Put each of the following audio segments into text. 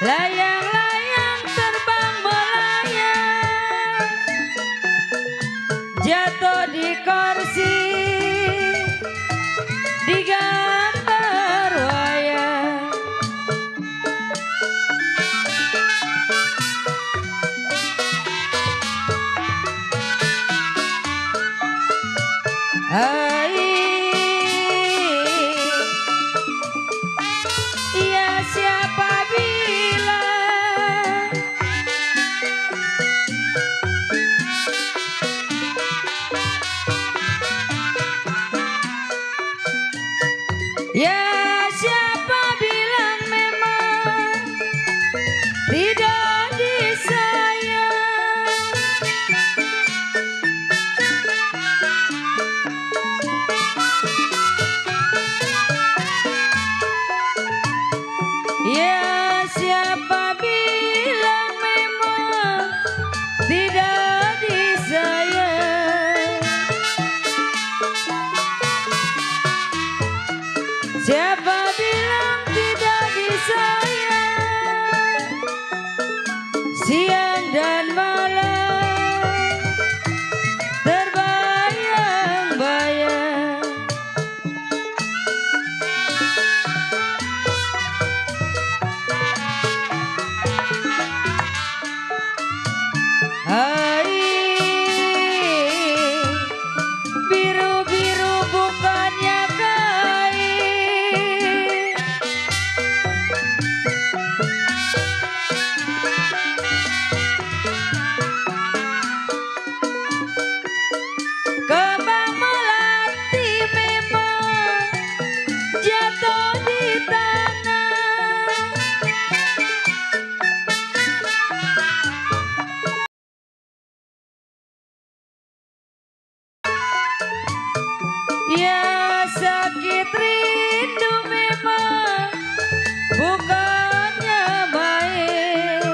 Layang-layang terbang melayang, jatuh di kursi digambar wayang. Hai Ya siapa bilang memang tidak disayang. Ya siapa bilang memang tidak disayang. Siapa bilang tidak disayang. Siang dan malam terbayang-bayang. Air biru-biru bukannya kain. Kembang melati memang jatuh di tanah. Ya sakit rindu memang bukannya main.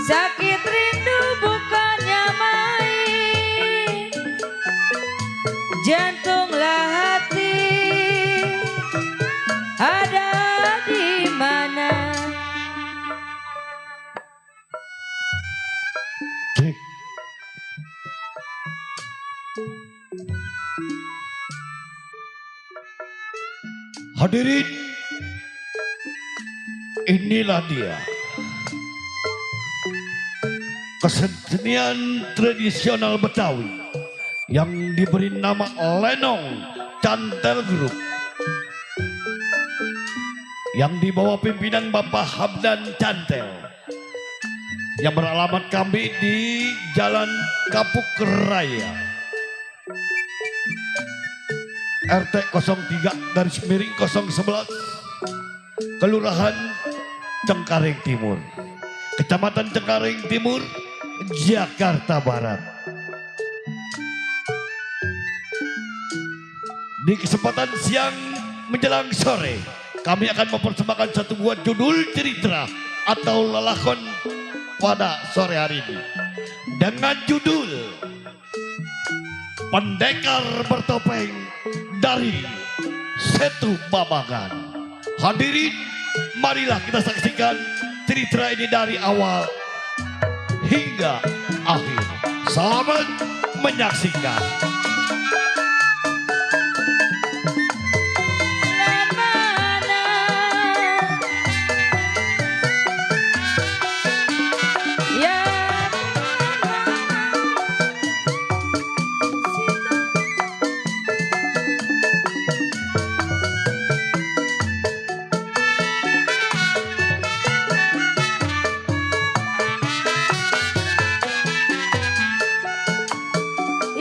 Sakit rindu bukannya main. Jantunglah hati ada di mana. Cek. Hadirin, inilah dia kesenian tradisional Betawi yang diberi nama Lenong Cantel Group yang dibawa pimpinan Bapak Hamdan Cantel yang beralamat kami di Jalan Kapuk Raya RT 03/011 Kelurahan Cengkareng Timur, Kecamatan Cengkareng Timur, Jakarta Barat. Di kesempatan siang menjelang sore, kami akan mempersembahkan satu buah judul cerita atau lelakon pada sore hari ini dengan judul Pendekar Bertopeng dari Setu Babakan. Hadirin, marilah kita saksikan cerita ini dari awal hingga akhir. Selamat menyaksikan.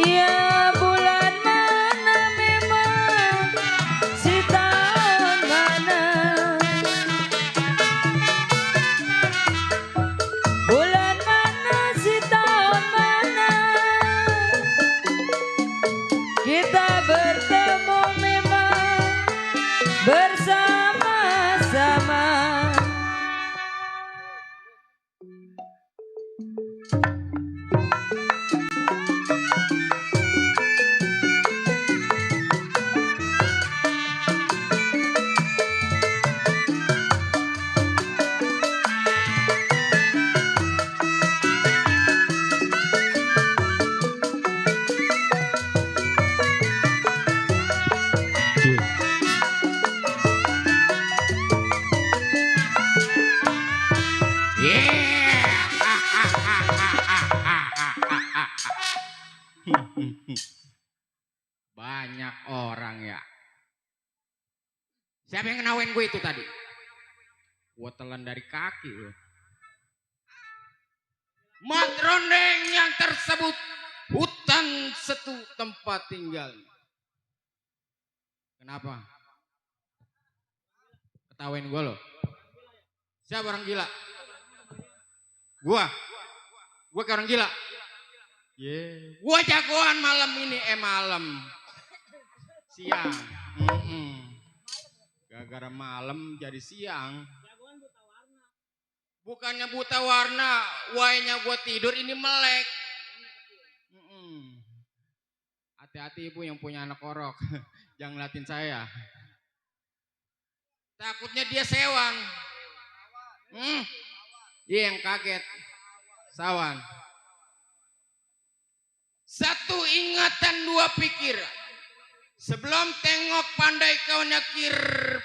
Ya bulan mana memang si tahun mana. Bulan mana si tahun mana. Kita bertemu memang bersama-sama. Banyak orang ya. Siapa yang kenawain gue itu tadi? Gue telan dari kaki loh. Mat Rondeng yang tersebut hutan setu tempat tinggal. Kenapa? Ketawain gue loh. Siapa orang gila? Gua ke orang gila. Gua jagoan malam ini, malam. Siang. Gara-gara malam jadi siang. Bukannya buta warna, wainya gua tidur ini melek. Hati-hati ibu yang punya anak orok. Jangan ngeliatin saya. Takutnya dia sewan. Dia yang kaget. Sawan. Satu ingatan, dua pikiran. Sebelum tengok pandai kau nyakir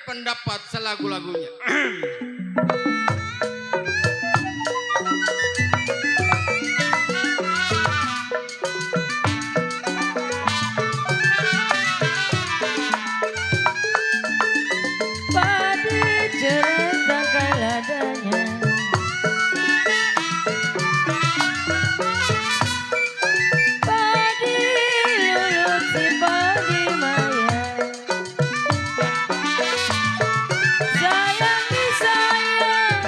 pendapat selagu-lagunya. Padi jeret tangkai ladanya. Padi lulut si padi maya. Sayang disayang.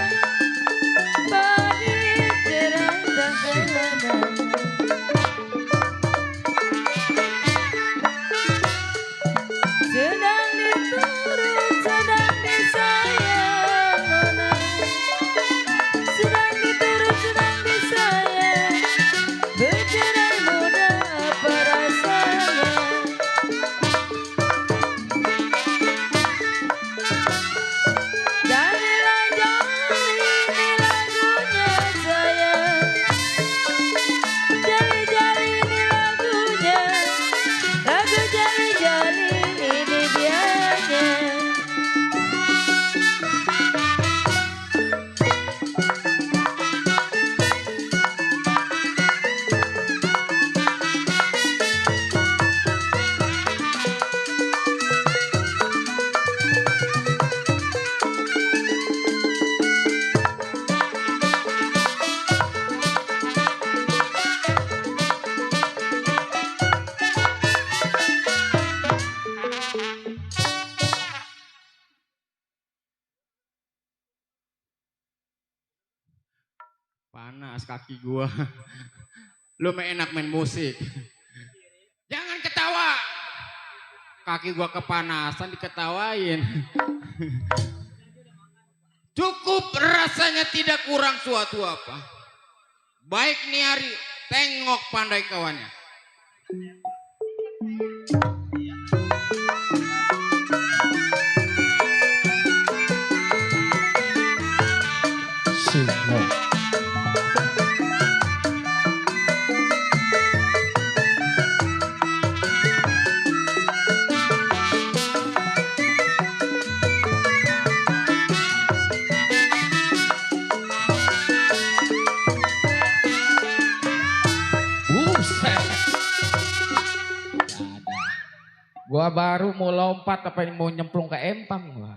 Padi jeret tangkai ladanya. Sedang diturut, sedang disayang, nona. Sedang diturut, sedang disayang. Bercerai muda apa rasanya? Jalilah jali ini lagunya sayang. Jali-jali ini lagunya. Lagu jali-jali ini dianya. Panas kaki gua. Lu enak main musik. Jangan ketawa. Kaki gua kepanasan diketawain. Cukup rasanya tidak kurang suatu apa. Baik nih hari, tengok pandai kawannya. Buset. Gua baru mau lompat apa ini mau nyemplung ke empang gua.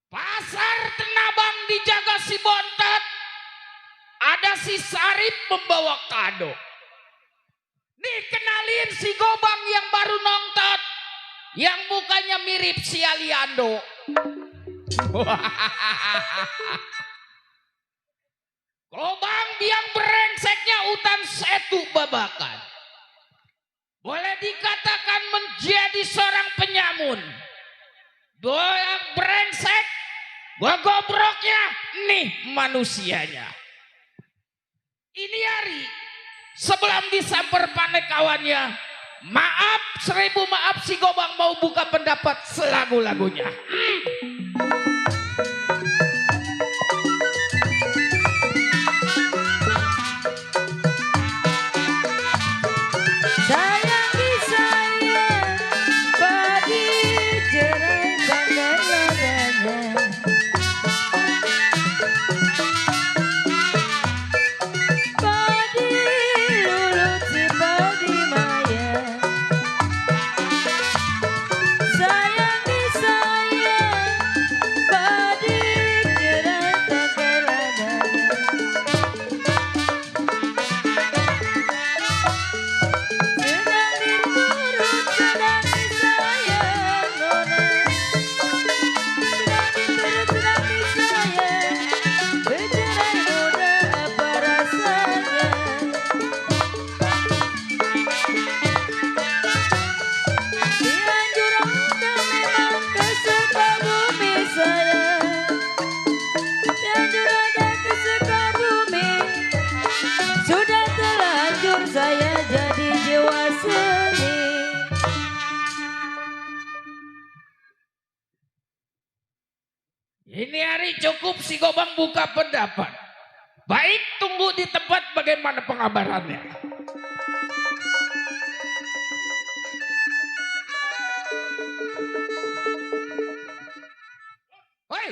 Pasar Tenabang dijaga si Bontot. Ada si Sarip membawa kado. Dikenalin si Gobang yang baru nongtot. Yang mukanya mirip si Aliando. Gobang biang brengseknya utan setu babakan. Boleh dikatakan menjadi seorang penyamun. Doang brengsek, gua gobroknya, nih manusianya. Ini hari, sebelum disamper panek kawannya, maaf, 1000 maaf si Gobang mau buka pendapat selagu-lagunya. Sayang disayang, padi cerai tangkai ladanya. Padi lulut si padi maya. Sayang disayang. Ini hari cukup si Gobang buka pendapat. Baik, tunggu di tempat bagaimana pengabarannya. Hoi.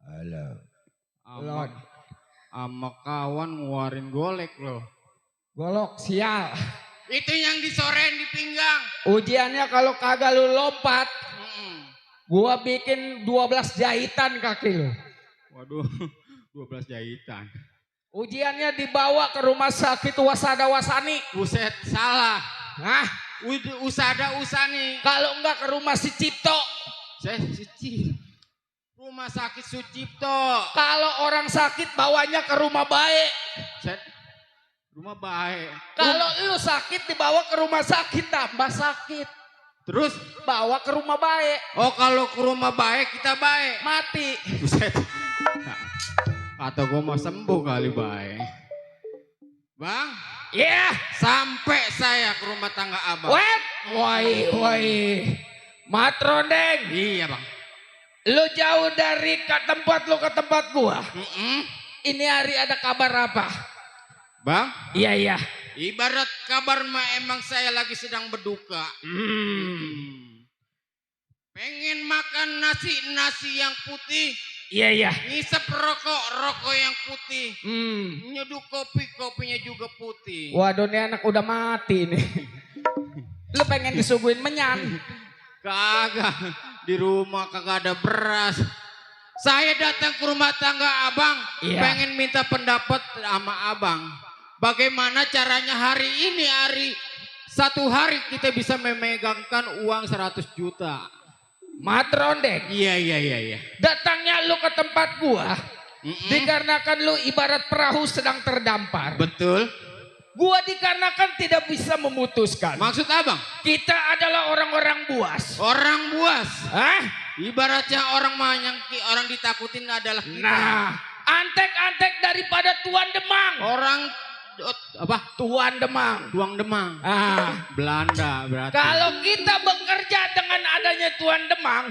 Halo. Sama kawan ngeluarin golek loh. Golok sial. Itu yang disorein di pinggang. Ujiannya kalau kagak lu lompat, gua bikin 12 jahitan kaki lu. Waduh, 12 jahitan. Ujiannya dibawa ke rumah sakit Wasada Wasani. Buset, salah. Nah, Usada Usani. kalau enggak ke rumah si Cipto. Rumah sakit Sucipto. Kalau orang sakit bawanya ke rumah baik. Rumah baik. Kalau lu sakit dibawa ke rumah sakit tambah sakit. Terus Bawa ke rumah baik. oh kalau ke rumah baik kita baik. Mati. Buset. Atau gue mau sembuh kali baik. Bang, Ya. sampai saya ke rumah tangga abang. Wait. Woi. Matrondeng. Iya bang. Lu jauh dari tempat lu ke tempat gua. Mm-mm. Ini hari ada kabar apa? Bang, Iya. ibarat kabar mah emang saya lagi sedang berduka. Pengen makan nasi yang putih. Iya. Ngisep rokok yang putih. Nyeduh kopinya juga putih. Waduh, ini anak udah mati nih. Lu pengen disuguhin menyan. Kagak, di rumah kagak ada beras. Saya datang ke rumah tangga abang, Iya. pengen minta pendapat sama abang. Bagaimana caranya satu hari kita bisa memegangkan uang 100 juta. Matrondeng. Iya. Datangnya lu ke tempat gua. Dikarenakan lu ibarat perahu sedang terdampar. Betul. Gua dikarenakan tidak bisa memutuskan. Maksud abang? Kita adalah orang-orang buas. Orang buas. Hah? Ibaratnya orang mah yang orang ditakutin adalah kita. Nah, antek-antek daripada Tuan Demang. Orang apa? Tuan Demang. Tuang Demang. Belanda berarti. Kalau kita bekerja dengan adanya Tuan Demang,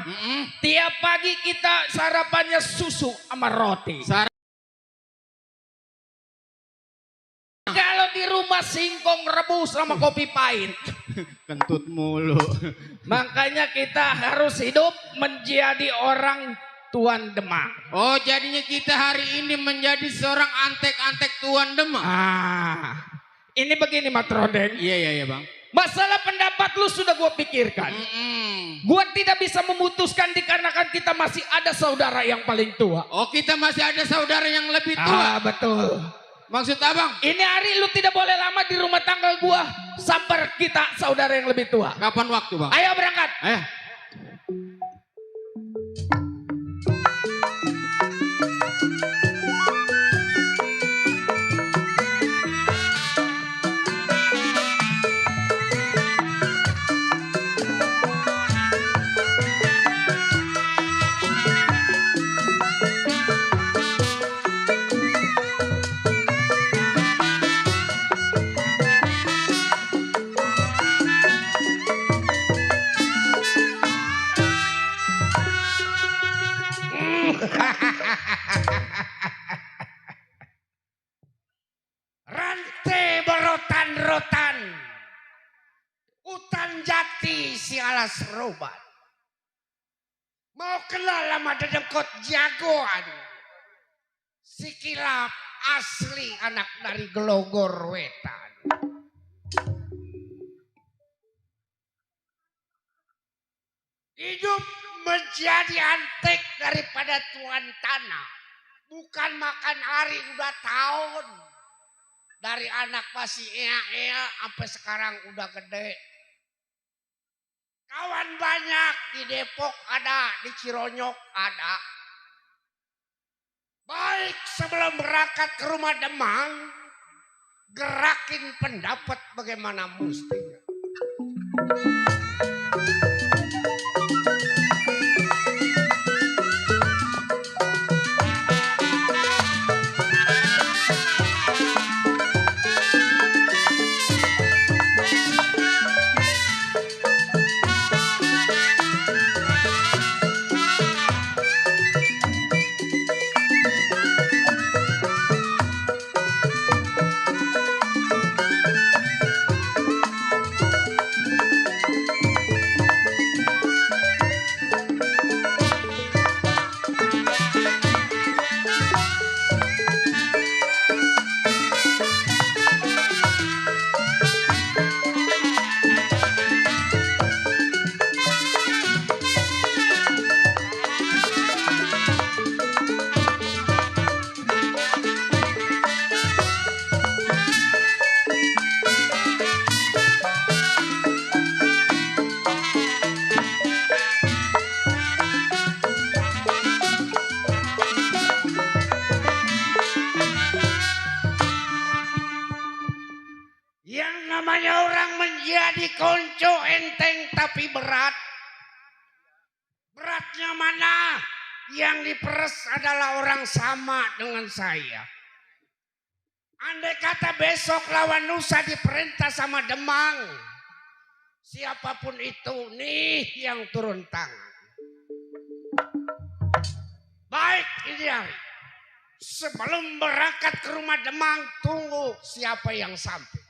tiap pagi kita sarapannya susu sama roti. Kalau di rumah singkong rebus sama kopi pahit. Kentut mulu. Makanya kita harus hidup menjadi orang Tuan Demang. Oh, jadinya kita hari ini menjadi seorang antek-antek Tuan Demang. Ini begini Matrondeng. Iya bang. Masalah pendapat lu sudah gue pikirkan. Gue tidak bisa memutuskan dikarenakan kita masih ada saudara yang paling tua. Oh, kita masih ada saudara yang lebih tua. Betul. Maksud abang? Ini hari lu tidak boleh lama di rumah tangga gua. Sampai kita saudara yang lebih tua. Kapan waktu bang? Ayo berangkat. Ayo. Rantai berotan-rotan, hutan jati si alas roban. Mau kenal sama dedengkot jagoan, si kilap asli anak dari Gelogor Wetan. Hidup menjadi antek daripada tuan tanah. Bukan makan hari udah tahun. Dari anak masih ea-ea sampai sekarang udah gede. Kawan banyak di Depok ada, di Cironyok ada. Baik sebelum berangkat ke rumah Demang, gerakin pendapat bagaimana mestinya. Yang namanya orang menjadi konco enteng tapi berat. Beratnya mana? Yang diperes adalah orang sama dengan saya. Andai kata besok lawan Nusa diperintah sama Demang, siapapun itu nih yang turun tangan. Baik ini hari. Sebelum berangkat ke rumah Demang, tunggu siapa yang sampai.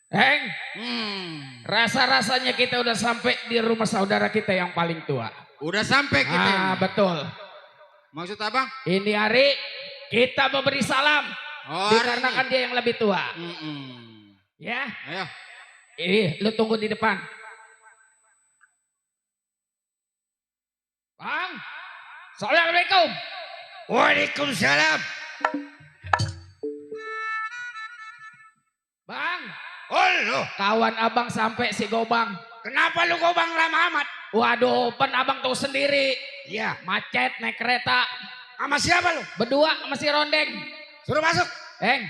Heng, rasa-rasanya kita udah sampai di rumah saudara kita yang paling tua. Udah sampai kita. Ah, betul. Maksud abang? Ini hari kita memberi salam. Oh, Dikarenakan dia yang lebih tua. Ya, Ayo. ini lu tunggu di depan. Bang, assalamualaikum. Waalaikumsalam. Bang, Oh lo, kawan abang sampai si Gobang. kenapa lu gobang lama amat? Waduh, pen abang tahu sendiri. Iya, Macet naik kereta. sama siapa lu? Berdua sama si Rondeng. Suruh masuk. Heng,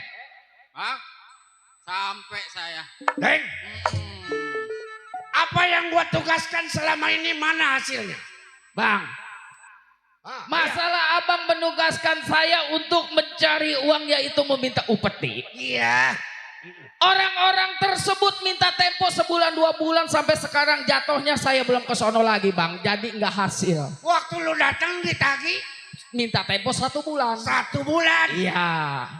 Bang, sampai saya. Deng, apa yang gua tugaskan selama ini mana hasilnya? Bang. Masalah abang menugaskan saya untuk mencari uang yaitu meminta upeti. Iya. Orang-orang tersebut minta tempo sebulan 2 bulan sampai sekarang jatuhnya saya belum ke sono lagi bang. Jadi nggak hasil. Waktu lu datang ditagi Minta tempo 1 bulan. 1 bulan. Iya.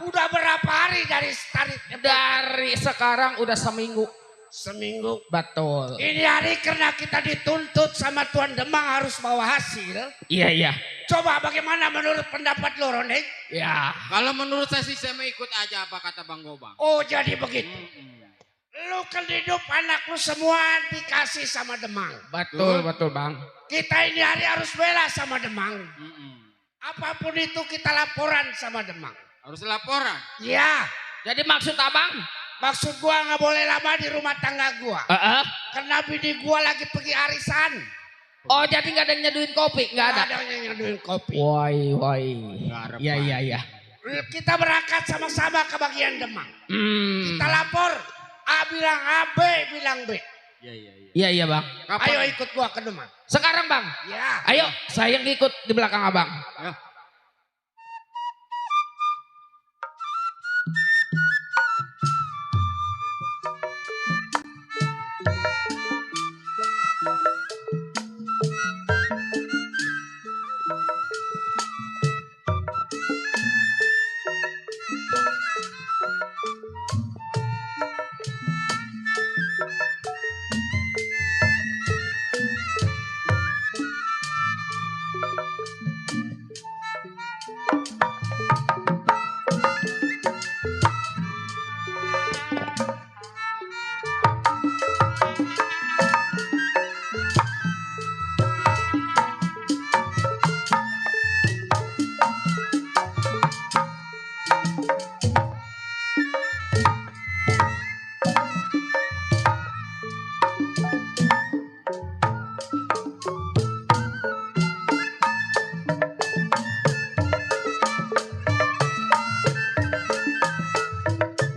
Udah berapa hari dari start? Dari sekarang udah seminggu. Seminggu. Betul. Ini hari karena kita dituntut sama Tuan Demang harus bawa hasil. Iya iya. Coba bagaimana menurut pendapat lo Rondeng? Ya. Kalau menurut saya sih saya mau ikut aja apa kata Bang Gobang. Oh jadi begitu. Lu kan hidup anak lu semua dikasih sama Demang. Betul, betul bang. Kita ini hari harus bela sama Demang. Apapun itu kita laporan sama Demang. Harus laporan. Ya, Jadi maksud abang? maksud gua nggak boleh lama di rumah tangga gua. Karena bini gua lagi pergi arisan. Oh jadi nggak ada yang nyeduhin kopi? Nggak ada? Nggak ada yang nyeduhin kopi. Woi, woi. Iya, iya, iya. Kita berangkat sama-sama ke bagian Demang. Kita Hmm. lapor. A bilang A, B bilang B. Iya, iya bang. Ayo ikut gua ke Demang. Sekarang bang. Ya. Ayo, saya yang ikut di belakang abang. Ya.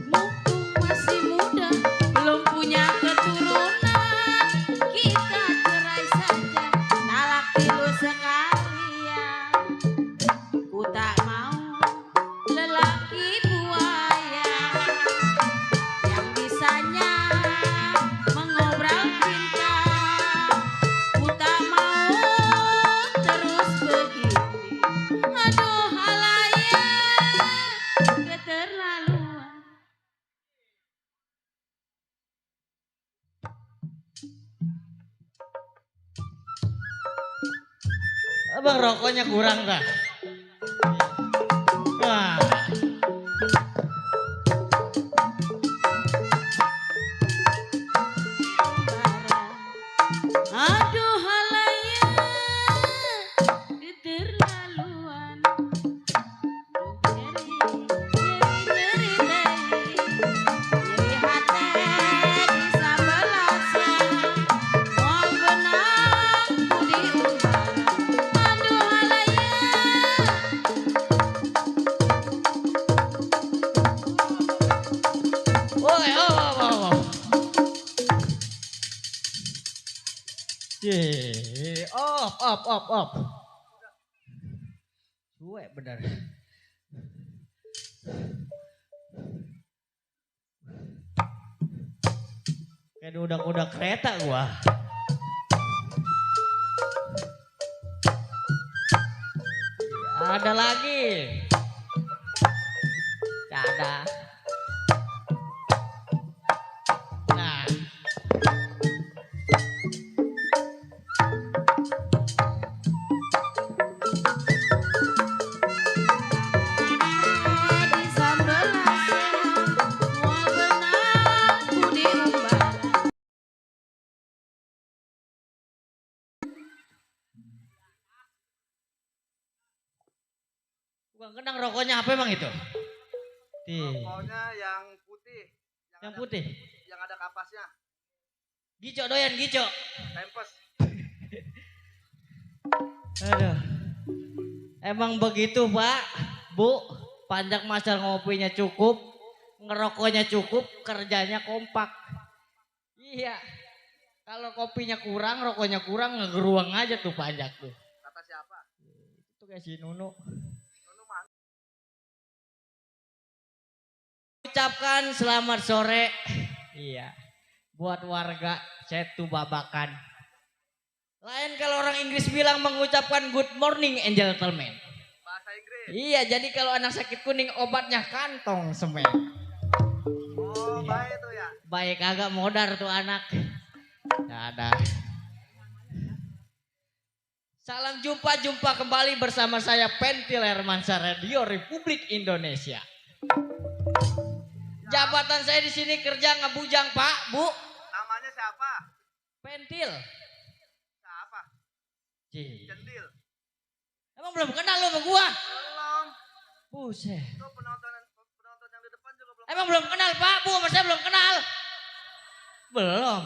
Mumpung masih muda, belum punya keturunan, kita cerai saja, tak laki lu sekalian. Ku tak mau lelaki buaya yang bisanya mengobrol cinta. Ku tak mau terus begini. Aduh halayak, keterlaluan. Abang rokoknya kurang dah. Wah. Aduh halayak, keterlaluan. Nyeri hati di sambelasnya, mau benang ku diumbar. Aduh halayak. Woi, oh. Ye, op. Cuek bener. Kayak udah kereta gua. Ada lagi. Gak ada. Nah. Di sambelasnya, mau benang ku diumbar. Bukan kenang rokoknya apa emang itu? Rokoknya yang putih. Yang ada- putih. Yang ada kapasnya. Gico doyan, gico. Tempes. Aduh. Emang begitu Pak, Bu. Panjang masa ngopinya cukup, ngerokoknya cukup, kerjanya kompak. Iya. Kalau kopinya kurang, rokoknya kurang, ngegeruang aja tuh panjang tuh. Kata siapa? Itu kayak si Nunu. Nunu mana? Ucapkan selamat sore. Iya. Buat warga Setu Babakan. Lain kalau orang Inggris bilang mengucapkan good morning and gentlemen. Bahasa Inggris. Iya, jadi kalau anak sakit kuning obatnya kantong semen. Oh, baik tuh ya. Baik agak modar tuh anak. Nggak ada. Salam jumpa kembali bersama saya Pentil Hermansyah Radio Republik Indonesia. Jabatan saya di sini kerja ngebujang, Pak, Bu. Namanya siapa? Pentil. Siapa? Cih. Centil. Emang belum kenal lo sama gua? Belum. Buset. Itu penonton yang di depan juga belum. Emang belum kenal, Pak, Bu, sama saya belum kenal. Belum.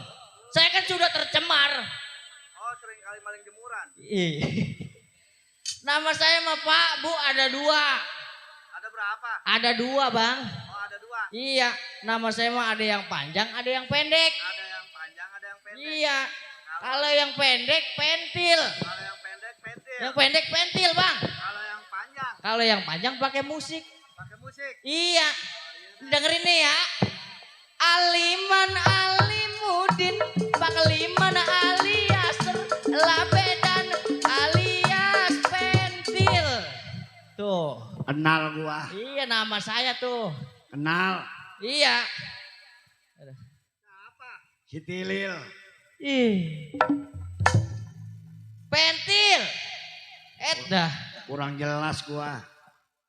Saya kan sudah tercemar. Oh, sering kali maling jemuran. Nama saya mah Pak, Bu, ada dua. Ada berapa? Ada dua, Bang. Oh, ada dua. Iya, nama saya mah ada yang panjang, ada yang pendek. Ada yang panjang, ada yang pendek. Iya. Kalau yang pendek, pentil. Kalau yang pendek, pentil. Yang pendek, pentil, Bang. Kalau yang panjang, Kalau yang panjang pakai musik. pakai musik. Iya. Dengerin nih ya. Aliman Alimudin, Pakliman alias Labedan alias pentil. Tuh. Kenal gua. Iya, nama saya tuh. Kenal. Iya. Si Tilil. Ih. Pentil. Dah. Kurang jelas gua.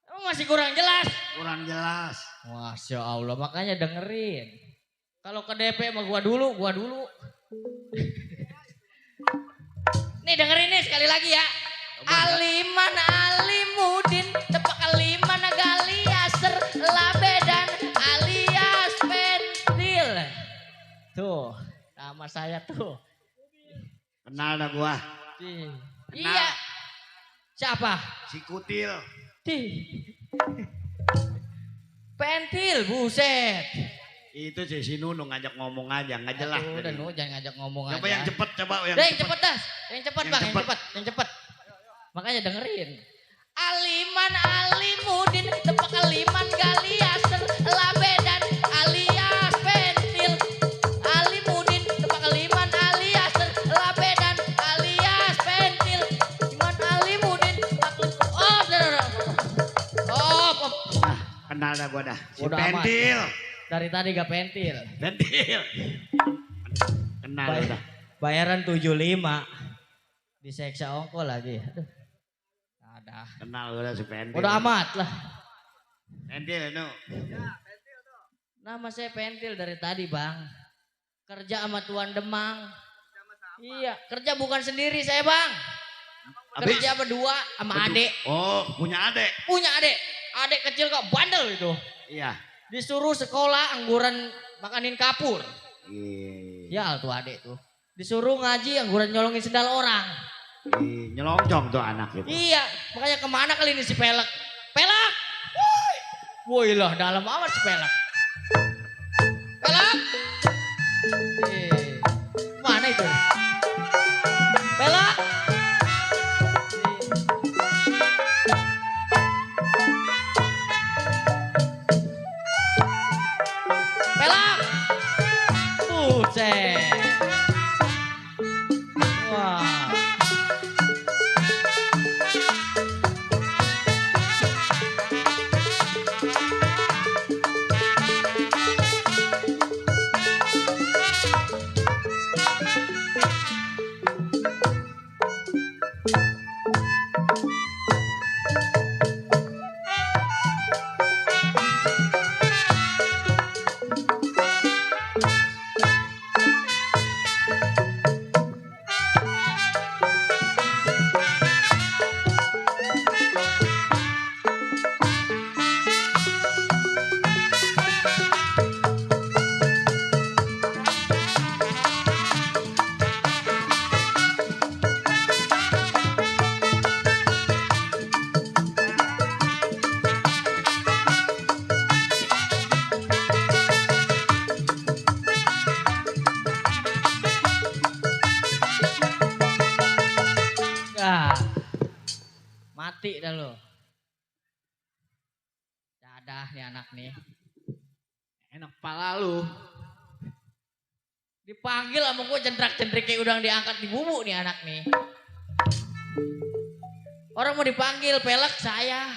Emang masih kurang jelas? Kurang jelas. Masya Allah, makanya dengerin. Kalau ke DP sama gua dulu. Nih dengerin nih sekali lagi ya. Aliman Alimudin, tepak Aliman Galiaser Labedan alias pentil. Tuh, nama saya tuh. Kenal dah gua. Iya. Siapa? Si Kutil. Pentil, buset. Itu si Nunu ngajak ngomong aja, nggak jelas. Aduh, udah Nu, jangan ngajak ngomong Coba aja. yang cepet, coba yang Yang cepet. cepet dah. Yang cepet Yang Bang, cepet. yang cepet. Makanya dengerin. Aliman Alimudin, tepak Aliman Galiaser Labedan alias pentil. Alimudin, tepak Aliman aliaser Labedan alias pentil. Iman Alimudin, oh, Nah, kenal dah gua dah. Si Udah amat. Pentil. dari tadi gak pentil. Pentil. Kenal Bay- dah. Bayaran 75. Diseksa ongkol lagi. Aduh. Ada. Kenal gua dah si Pentil. Udah amat lah. Pentil Nu. Nama saya Pentil dari tadi, Bang. Kerja sama Tuan Demang. Iya, kerja bukan sendiri saya, Bang. Habis? Kerja berdua sama adek. Oh, punya adek. Punya adek. Adek kecil kok bandel itu. Iya. Disuruh sekolah angguran makanin kapur. Iya. Ya tuh adek tuh. Disuruh ngaji angguran nyolongin sendal orang. Nyelonjong tuh anak itu. Iya, makanya kemana kali ini si Pelek? Pelek! Woi lah, dalam amat si Pelek. Pelek! Mana itu? Pelek! Pelek! Buset! Wah. Mati dah lo. Dadah nih anak nih. Enak pala lu. Dipanggil sama gue jendrak-jendrik kayak udang diangkat di bumbu nih anak nih. Orang mau dipanggil Pelek saya.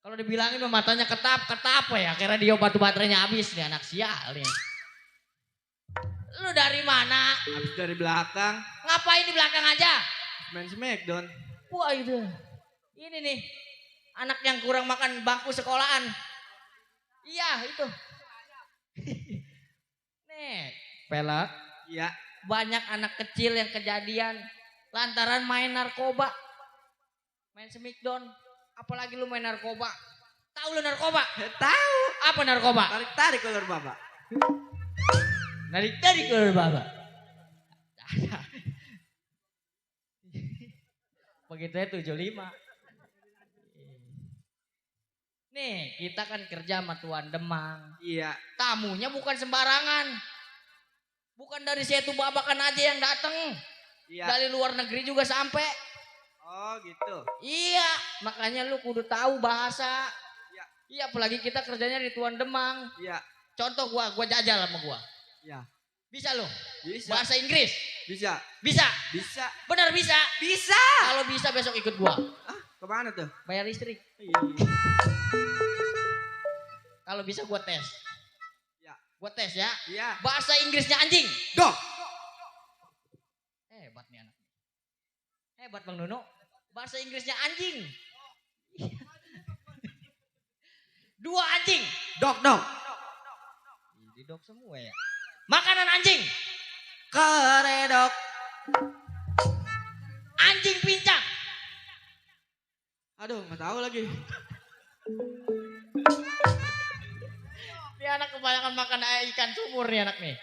Kalau dibilangin matanya ketap ya. Kira dia batu baterainya habis nih anak sial nih. Lu dari mana? Habis dari belakang, Ngapain di belakang aja? main Smackdown. Wah itu. Ini nih. Anak yang kurang makan bangku sekolahan. Iya itu. Nih, pelak. Iya. Banyak anak kecil yang kejadian lantaran main narkoba. Main smackdown. Apalagi lu main narkoba. Tahu lu narkoba? Tahu. Apa narkoba? Tarik-tarik kolor bapak. Narik-narik keluar bapak. Begitu ya 75. Nih, kita kan kerja sama Tuan Demang. Iya. Tamunya bukan sembarangan. Bukan dari Setu Babakan aja yang datang. Iya. Dari luar negeri juga sampai. Oh gitu. Iya, makanya lu kudu tahu bahasa. Iya. Iya, apalagi kita kerjanya di Tuan Demang. Iya. Contoh gua jajal sama gua. Iya. Bisa lu? Bisa. Bahasa Inggris? Bisa. Bisa. Bisa. Benar bisa. Bisa. Kalau bisa besok ikut gua. Kemana tuh? Bayar listrik. Iya. Kalau bisa gua tes. Ya. Gua tes ya. Iya. Bahasa Inggrisnya anjing. Dok. Hebat nih anak. Hebat Bang Nuno. Bahasa Inggrisnya anjing. Dua anjing. Dok. Di dok semua ya. Makanan anjing. Keredok. Anjing pincang. Aduh, nggak tahu lagi. Ini anak kebanyakan makan ikan sumur nih anak nih.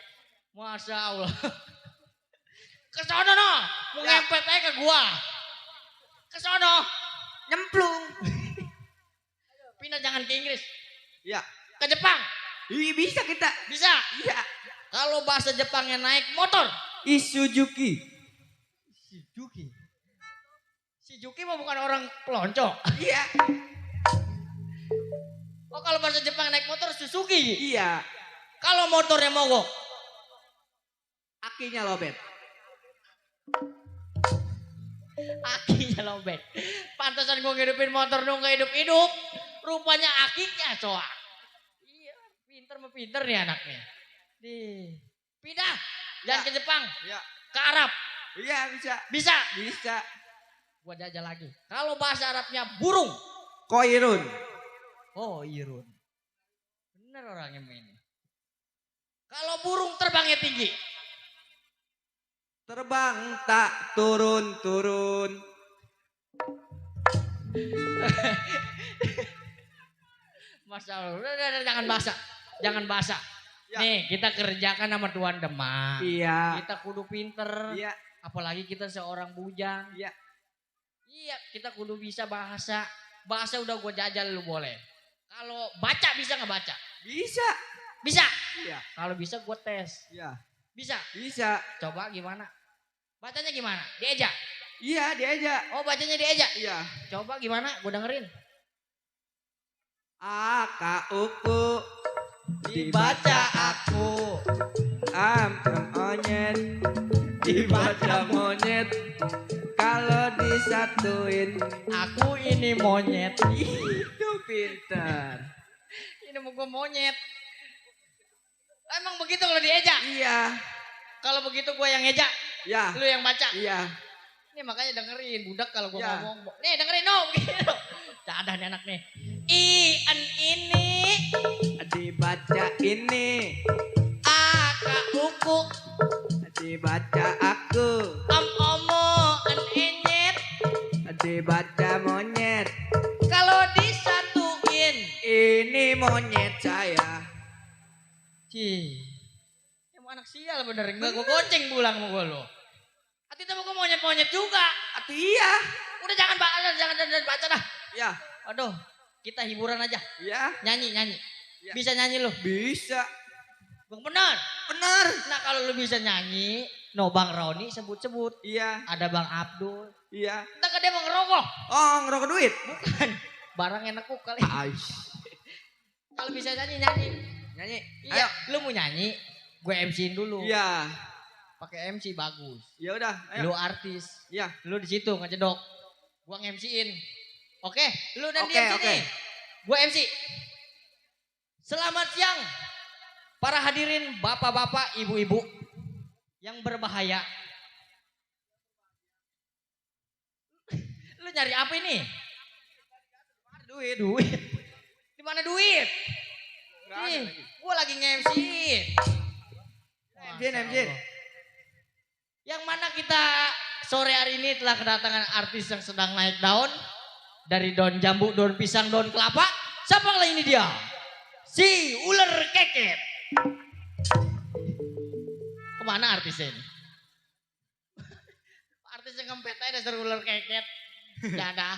Masya Allah. Kesono no. Mau Ya. ngempet aja ke gua. Kesono. Nyemplung. Pindah jangan ke Inggris. Iya. Ke Jepang. Ih, bisa kita. Bisa. Iya. Kalau bahasa Jepangnya naik motor. Isuzuki. Si Juki mah bukan orang pelonco. Iya. Oh kalau bahasa Jepang naik motor Suzuki. Iya. Kalau motornya mogok. Akinya lobet. Akinya lobet. Pantesan gue ngidupin motor dong gak hidup-hidup. Rupanya akinya coa. Iya, pinter nih anaknya. Pindah. Jangan Ya. ke Jepang. Iya. Ke Arab. Iya, bisa. Bisa. Bisa. Gua jajal lagi. Kalau bahasa Arabnya burung. Koirun. Oh, irun. Bener orangnya main. Kalau burung terbangnya tinggi. Terbang tak turun. Masya Allah. Udah, jangan bahasa. Ya. Nih, kita kerjakan sama Tuan Demang. Iya. Kita kudu pinter. Iya. Apalagi kita seorang bujang. Iya. Iya, kita kudu bisa bahasa. Bahasa udah gue jajal lu boleh. Kalau baca bisa nggak baca? Bisa. Bisa. Iya. Kalau bisa gue tes. Iya. Bisa. Bisa. Coba gimana? Bacanya gimana? Diejak. Iya, diajak. Oh, bacanya diejak. Iya. Coba gimana? Gue dengerin. Aku Dibaca aku. monyet dibaca monyet kalau disatuin Aku ini monyet. itu pintar. Ini mau gue monyet. Emang begitu kalau diejak? Iya. Kalau begitu gue yang ngejak, Ya. lu yang baca. Iya. Nih makanya dengerin budak kalau gue Ya. ngomong. Nih dengerin dong. Gitu. Cadah nih anak nih. Ini. Dibaca ini. Uku. Dibaca aku. Omo. Enyet. Dibaca monyet. Kalau disatuin. Ini monyet saya. Cih. Emang anak sial bener. Enggak gue gonceng pulang sama gue lo. Hati tamu gue monyet-monyet juga. Atau iya. Udah jangan baca dah. Ya. Aduh. Kita hiburan aja. Ya. Nyanyi. Ya. Bisa nyanyi lu? Bisa. Bang benar. Benar. Nah kalau lu bisa nyanyi, no Bang Roni sebut-sebut. Iya. Ada Bang Abdul. Iya. Entah dia mau ngerokok. Oh, ngerokok duit. Bukan. Barang enak kok kali. Aish. Kalau bisa nyanyi. Nyanyi. Iya. Lu mau nyanyi, gue MC-in dulu. Iya. Pakai MC bagus. Ya udah, Lu ayo. artis. Iya. Lu di situ ngecedok. Gua nge-MC-in. Oke, lu dan Oke, dia oke. sini. Gua MC. Selamat siang. Para hadirin bapak-bapak, ibu-ibu yang berbahaya. Lu nyari apa ini? Duit. Duit. Di mana duit? Nggak ada Nih, lagi. gua lagi nge-MC. Emjin, Emjin. Yang mana kita sore hari ini telah kedatangan artis yang sedang naik daun. Dari daun jambu, daun pisang, daun kelapa. Siapa lah ini dia? Si ular keket. Kemana artisnya ini? Artis yang ngempet aja dasar ular keket. Dadah.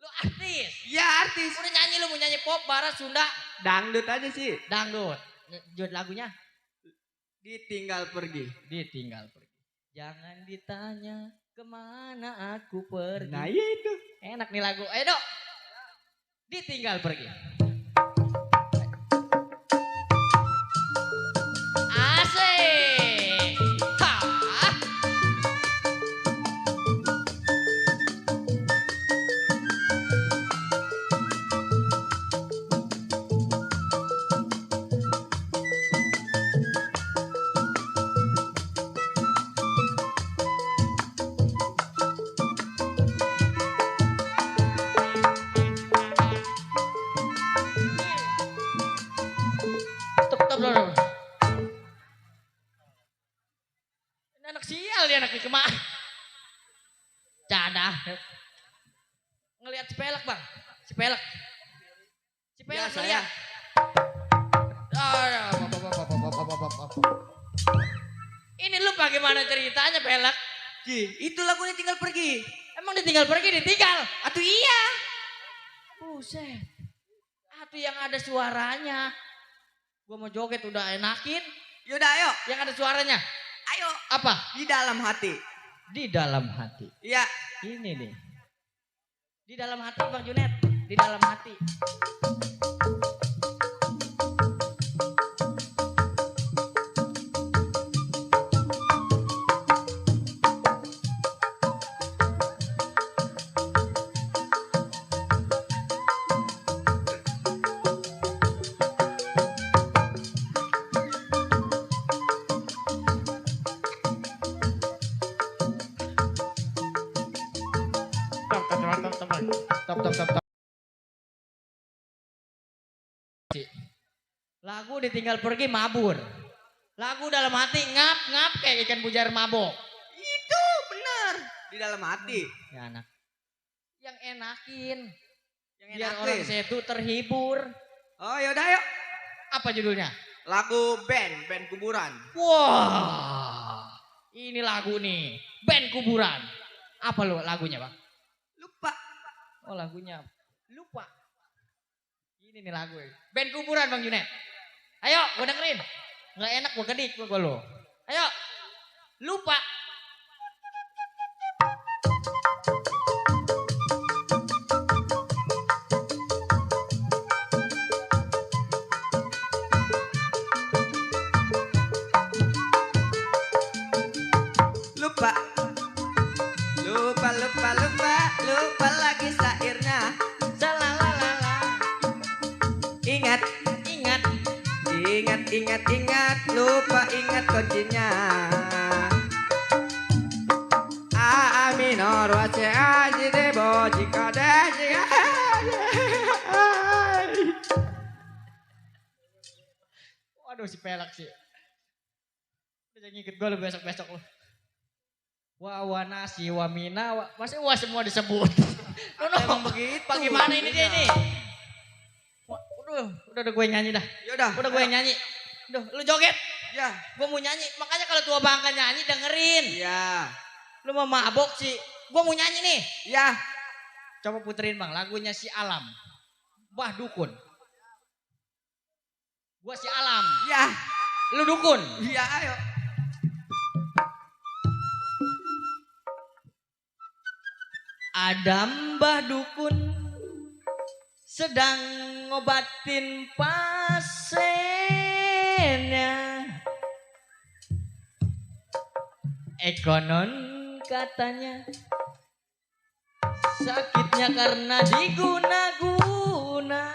Lu artis? Ya artis. Udah nyanyi lu mau nyanyi pop, barat, Sunda, Dangdut aja sih. dangdut. Judul lagunya? Ditinggal pergi. Ditinggal pergi. Jangan ditanya kemana aku pergi. Nah iya itu. Enak nih lagu. Ayo dok. Ditinggal pergi. Asik. Hah? Stop dulu. Ini anak sial dia anak kemana? Cadah. Ngelihat si pelek bang. Si pelek. Si pelek Ya, ngeliat. Ini lu bagaimana ceritanya pelek? Ji, itu lagunya tinggal pergi. Emang ditinggal pergi ditinggal? Atuh iya. Buset. Atuh yang ada suaranya. Gua mau joget udah enakin. Yaudah ayo. Yang ada suaranya. Ayo. Apa? Di dalam hati. Di dalam hati. Iya. Ini nih. Di dalam hati Bang Junet. Di dalam hati. Stop. Lagu ditinggal pergi mabur. Lagu dalam hati ngap kayak ikan bujar mabok. Itu benar. Di dalam hati. Ya anak. Yang enakin. Yang Biar enakin. orang setu terhibur. Oh yaudah ayo. Apa judulnya? Lagu band kuburan. Wah. Ini lagu nih. Band kuburan. Apa lo lagunya bang? Lupa. Oh lagunya. Lupa. Ini nih lagu. Band kuburan Bang Junet. Ayo gue dengerin. Nggak enak gue kedik gue lo. Ayo. Lupa. Lupa. Lupa lagi syairnya. Salalalala. Ingat. Lupa ingat kuncinya. A minor wa C A J D bo jika deh jika. Waduh si pelak sih. Udah ngikut gue lo besok-besok lo. Wawana si wamina masih wah semua disebut. Emang begitu. Bagaimana ini dia ini? Udah gue nyanyi dah. Yaudah. Udah gue nyanyi. Duh, lu joget. Ya. Gue mau nyanyi. Makanya kalau tua bangka nyanyi dengerin. Ya. Lu mau mabok sih. Gue mau nyanyi nih. Ya. Coba puterin bang lagunya si Alam. Bah Dukun. Gue si Alam. Ya. Lu Dukun. Ya ayo. Ada Mbah Dukun sedang ngobatin pasiennya. Ekonon katanya sakitnya karena diguna-guna.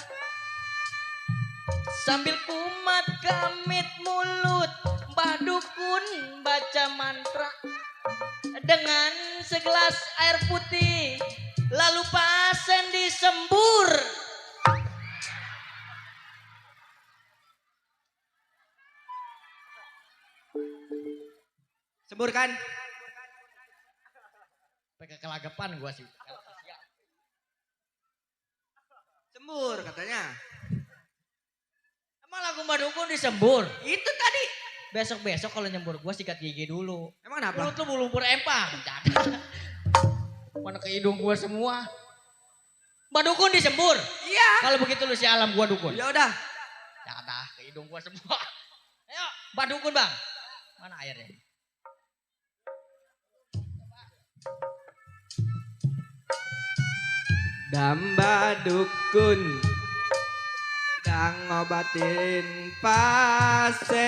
Sambil kumat kamit mulut Mbah Dukun baca mantra dengan segelas air putih lalu pasen disembur. Sembur kan? Pakai kelagapan gua sih. Sembur katanya. Emang lagu Mbak Dukun disembur? Itu tadi. Besok-besok kalau nyembur gua sikat gigi dulu. Emang kenapa? Mulut lu lumpur empang. Mana ke hidung gua semua. Mbak Dukun disembur. Iya. Kalau begitu lu si alam gua dukun. Ya udah. Jatah ke hidung gua semua. Ayo, Mbak Dukun bang. Mana airnya? Damba dukun sedang ngobatin pasiennya.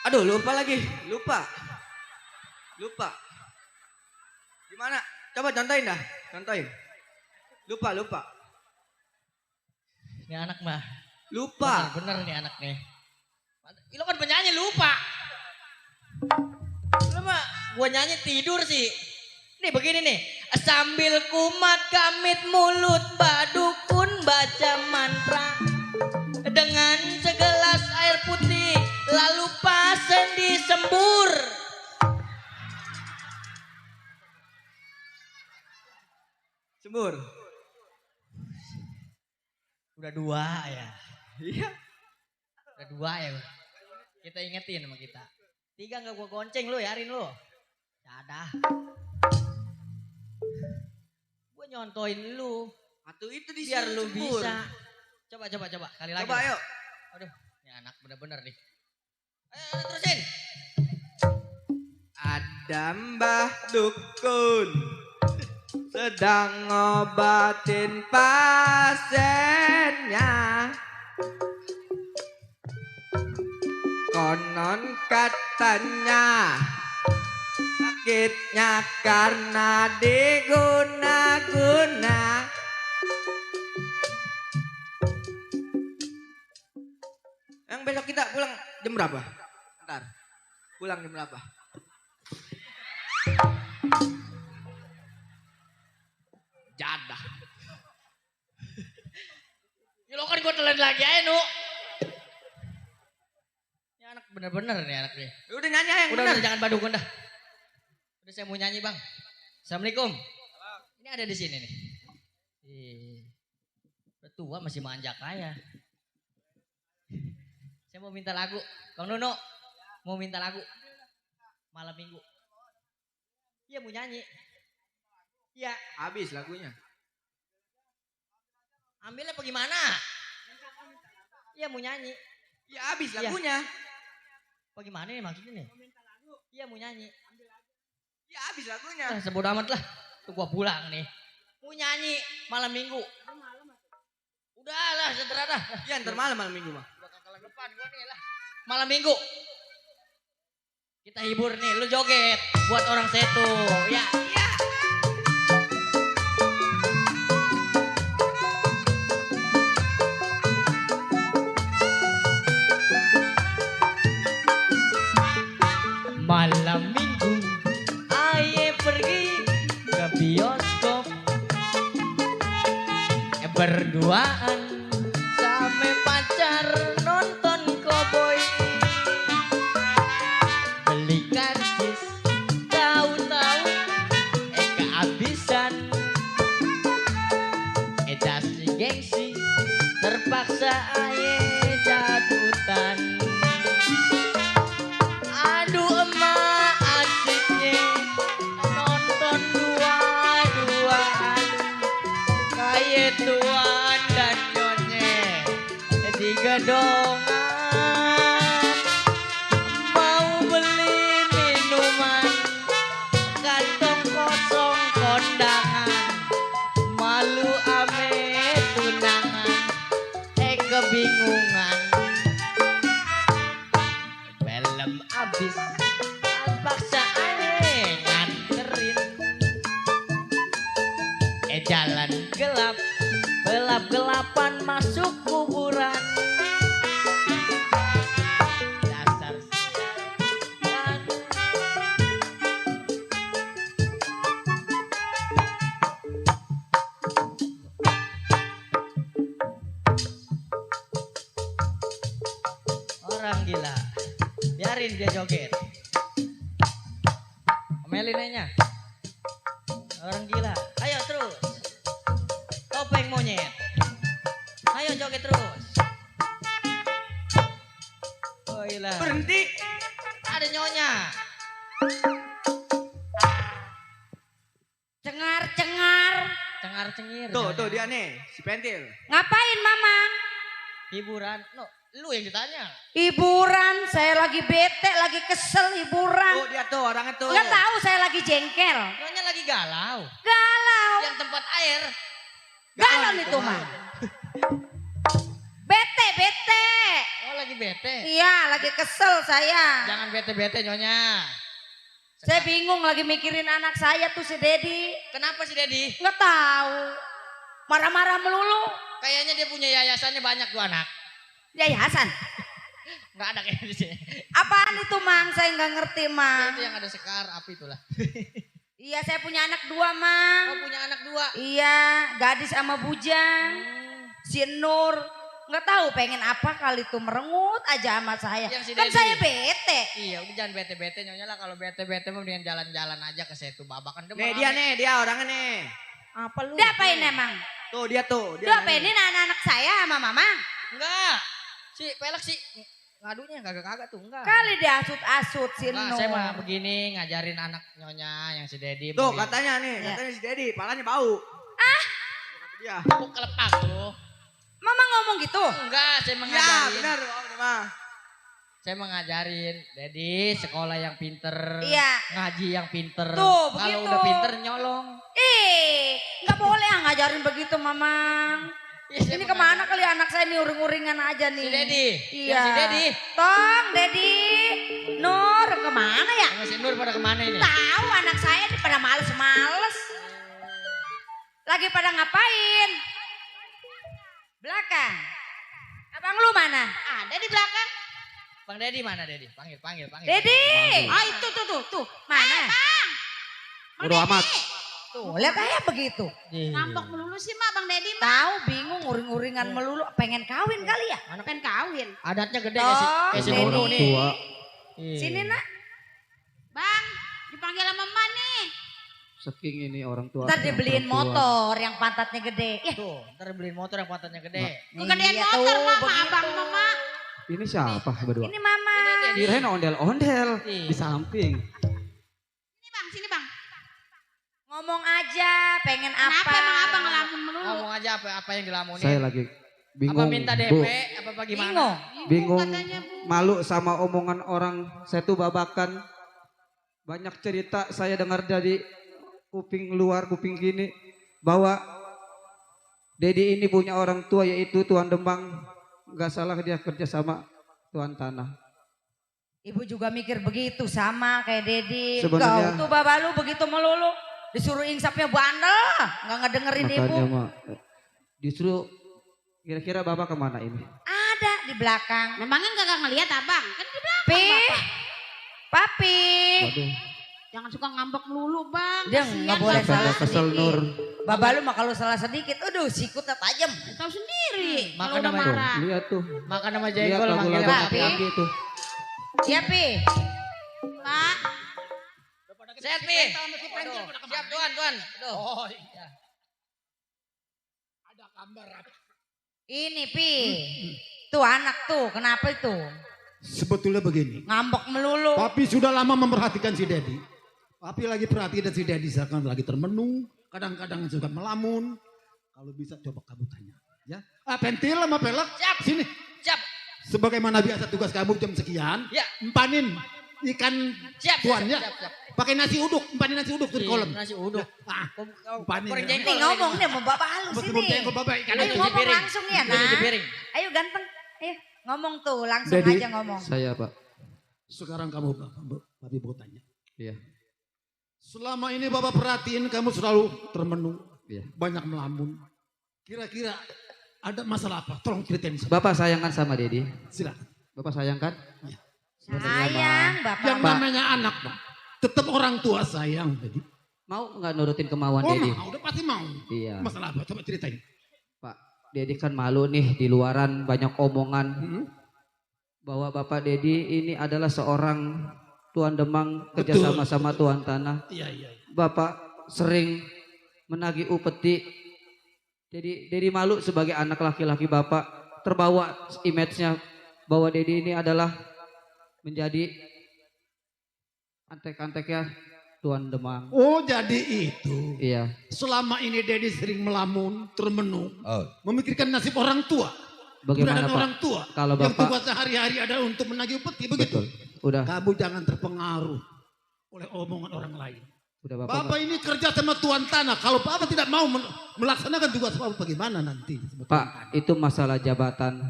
Aduh lupa lagi, lupa. Gimana? Coba contohin dah, contohin. Lupa. Ini anak mah. Lupa. Bener nih anak nih. Lo kan penyanyi lupa. Lo mah gua nyanyi tidur sih. Nih begini nih. Sambil kumat kamit mulut Mbak Dukun baca mantra. Dengan segelas air putih lalu pasen disembur. Sembur. Udah dua ya. Iya. Udah dua ya. Kita ingetin sama kita. 3 gak gua gonceng lu ya Arin lu. Dadah. Gua nyontoin lu. Atau itu di Biar lu sembur. bisa. Coba. Kali lagi. Coba ayo. Aduh. Ini anak bener-bener nih. Ayo terusin. Ada Mbah Dukun sedang ngobatin pasiennya. Konon katanya sakitnya karena diguna-guna. Yang besok kita pulang jam berapa? Ntar. Pulang jam berapa? Jadah. Ya lo kan gue telan lagi aja nu. Ini anak bener-bener nih anak nih. Udah nyanyi yang Udah bener. jangan badukun dah. Udah saya mau nyanyi bang. Assalamualaikum. Ini ada di sini nih. Udah tua masih manja kaya. Saya mau minta lagu. Bang Nono mau minta lagu. Malam minggu. Iya mau nyanyi. Iya. Habis lagunya. Ambilnya apa gimana? Iya mau nyanyi. Ya habis Iya. lagunya. Apa gimana nih maksudnya nih? Iya mau nyanyi. Ya habis lagunya. Sebodo amat lah. Tuh gua pulang nih. Mau nyanyi malam minggu. Udah lah sederhana dah. Ya ntar malam minggu mah. Bakal depan gua nih lah. Malam minggu. Kita hibur nih, lu joget buat orang setu. Ya. Iya. Malam minggu aye pergi ke bioskop berduaan sama pacar nonton koboi beli karcis tahu-tahu kehabisan das gengsi terpaksa aye jatutan. Aduh emak asiknya nonton dua-duaan kayak tuan dan nyonya di gedongan mau beli minuman kantong kosong kondangan malu ame tunangan kebingungan film abis paksa aneh nganterin jalan gelap gelap-gelapan masuk kuburan dasar sial Biarin dia joget. Omelin aja. Orang gila. Ayo terus. Topeng monyet. Ayo joget terus. Oh gila. Berhenti. Ada nyonya. Cengar-cengar. Cengar-cengir. Tuh dia nih, si pentil. Ngapain Mamang? Hiburan. No, lu yang ditanya. Hiburan, saya lagi bete, lagi kesel hiburan. Tuh dia tuh orangnya tuh. Nggak tahu saya lagi jengkel. Nyonya lagi galau. Galau. Yang tempat air. Galon itu mah. Bete, bete. Oh lagi bete. Iya, lagi kesel saya. Jangan bete-bete nyonya. Saya bingung lagi mikirin anak saya tuh si Dedi. Kenapa sih Dedi? Nggak tahu. Marah-marah melulu. Kayaknya dia punya yayasannya banyak tuh anak. Yayasan. Nggak ada kayaknya di sini. Apaan itu Mang? Saya nggak ngerti Mang. Itu yang ada sekar api itulah. Iya saya punya anak 2 Mang. Oh punya anak 2. Iya, gadis sama bujang. Si Nur. Nggak tahu pengen apa kali tuh merengut aja sama saya. Yang si Kan Dedi. saya bete. Iya udah jangan bete-bete nyonya lah. Kalau bete-bete mendingan jalan-jalan aja ke Setu Babakan. Nih dia nih, dia orangnya nih. Apa lu? Dia apain emang? Tuh dia tuh. Dia apain ini anak-anak saya sama mama? Enggak. Si pelek sih ngadunya kagak-kagak tuh enggak. Kali dia asut-asut si Enggak, Nur. saya mah begini ngajarin anak nyonya yang si Dedi. Tuh begini. katanya nih, Ya. katanya si Dedi, palanya bau. Dia. Kok kelepak tuh. Mama ngomong gitu? Enggak, saya Iya mengajarin. benar, mah. Saya mengajarin, Dedi sekolah yang pinter, Iya. ngaji yang pinter. Tuh, Kalau begitu. udah pinter nyolong. Nggak boleh ngajarin begitu Mamang. Ya, saya Ini mengajarin. kemana kali anak saya nih uring-uringan aja nih. Si Dedi. Iya. Yang si Dedi. Tong, Dedi. Nur, kemana ya? Sama si Nur pada kemana ini? Tahu anak saya nih pada males-males. Lagi pada ngapain? Belakang. Abang lu mana? Ada di belakang. Bang Dedi mana Dedi? Panggil. Dedi. Ah itu tuh. Mana? Bodo amat. Tuh, lihat aja begitu. Ngambek Melulu sih mah Bang Dedi mah. Tahu bingung uring-uringan melulu. Pengen kawin kali ya? Pengen kawin. Adatnya gede Tong, kayak si Dedi. Bono nih. Iya. Sini nak. Bang, dipanggil sama Mama nih. Saking ini orang tua. Ntar dibeliin orang tua. motor yang pantatnya gede. Ya, Tuh, ntar beliin motor yang pantatnya gede. kegedean motor Mama, abang Mama. Ini siapa berdua? Ini Mama. Kirain ondel-ondel Iya. di samping. Sini bang. Ngomong aja, pengen apa? Kenapa emang abang ngelamun melulu? Ngomong aja apa yang dilamunin. Saya lagi bingung. Apa minta DP, Bu. apa gimana? Bingung. Bingung, malu sama omongan orang Setu Babakan. Banyak cerita saya dengar dari kuping luar, kuping gini. Bahwa Dedi ini punya orang tua yaitu Tuan Demang. Gak salah dia kerja sama Tuan Tanah. Ibu juga mikir begitu sama kayak Dedi. Sebenarnya- Kau tuh baba lu begitu melulu. Disuruh insapnya bandel. Nggak ngedengerin ibu. Makanya mah justru kira-kira Bapak kemana ini? Ada di belakang. Memangnya nggak ngelihat abang? Kan di belakang Pi. bapak. Papi. Waduh, Jangan suka ngambek melulu bang. Dia Kasihan nggak boleh bapak. salah kesel Nur. Baba lu mah kalau salah sedikit, aduh sikutnya tajam. Tahu sendiri. Makan Kalau udah namanya. marah. Lihat tuh, Makan sama lihat jengkol manggilnya lagu-lagu Papi. aki-aki tuh. Iya Pi. Pak. Sehat Pi. Waduh, siap Tuan. Aduh. Oh iya. Ini Pi. Tuh anak tuh, kenapa itu? Sebetulnya begini. Ngambek melulu. Papi sudah lama memperhatikan si Dedi. Papi lagi perhatikan si Dedi seakan lagi termenung. Kadang-kadang suka melamun. Kalau bisa coba kamu tanya. Ya, pentil sama pelek. Siap. Sini. Siap. Sebagaimana biasa tugas kamu jam sekian. Ya. Empanin ikan Siap. tuan ya. Siap. Pakai nasi uduk. Empanin nasi uduk di Iya, kolam. Nasi uduk. Ah, empanin. Goreng Nih jengkol. ngomong deh mau bapak halus Mesti ini. jengkol bapak ikan Ayo aja. ngomong piring. langsung ya Cuci nak. piring. Ayo ganteng. Ayo ngomong tuh langsung Dedi. aja ngomong. Saya Pak. Sekarang kamu Papi mau tanya. Iya. Selama ini bapak perhatiin kamu selalu termenung. Iya. Banyak melamun. Kira-kira ada masalah apa? Tolong ceritain. Bapak sayangkan sama Dedi. Silakan. Bapak sayangkan? Sayang bapak. Yang namanya anak, Bang. Tetap orang tua sayang. Jadi, Mau nggak nurutin kemauan oh Dedi? mau, udah pasti mau. Iya. Masalah apa? Coba ceritain. Pak, Dedi kan malu nih di luaran banyak omongan. Hmm? bahwa Bapak Dedi ini adalah seorang Tuan Demang kerjasama sama Tuan Tanah. Iya, iya. Bapak sering menagih upeti. Dedi malu sebagai anak laki-laki Bapak, terbawa image-nya bahwa Dedi ini adalah menjadi antek-anteknya Tuan Demang. Oh, jadi itu. Iya. Selama ini Dedi sering melamun, termenung, Oh. memikirkan nasib orang tua. Bagaimana Keberadaan Pak? orang tua. Kalau Yang Bapak tugas sehari-hari adalah untuk menagih upeti, begitu. betul. Udah Kamu jangan terpengaruh oleh omongan orang lain. udah Bapak. Bapak ini kerja sama Tuan Tanah. Kalau Bapak tidak mau melaksanakan tugas Bapak bagaimana nanti? Pak, itu masalah jabatan.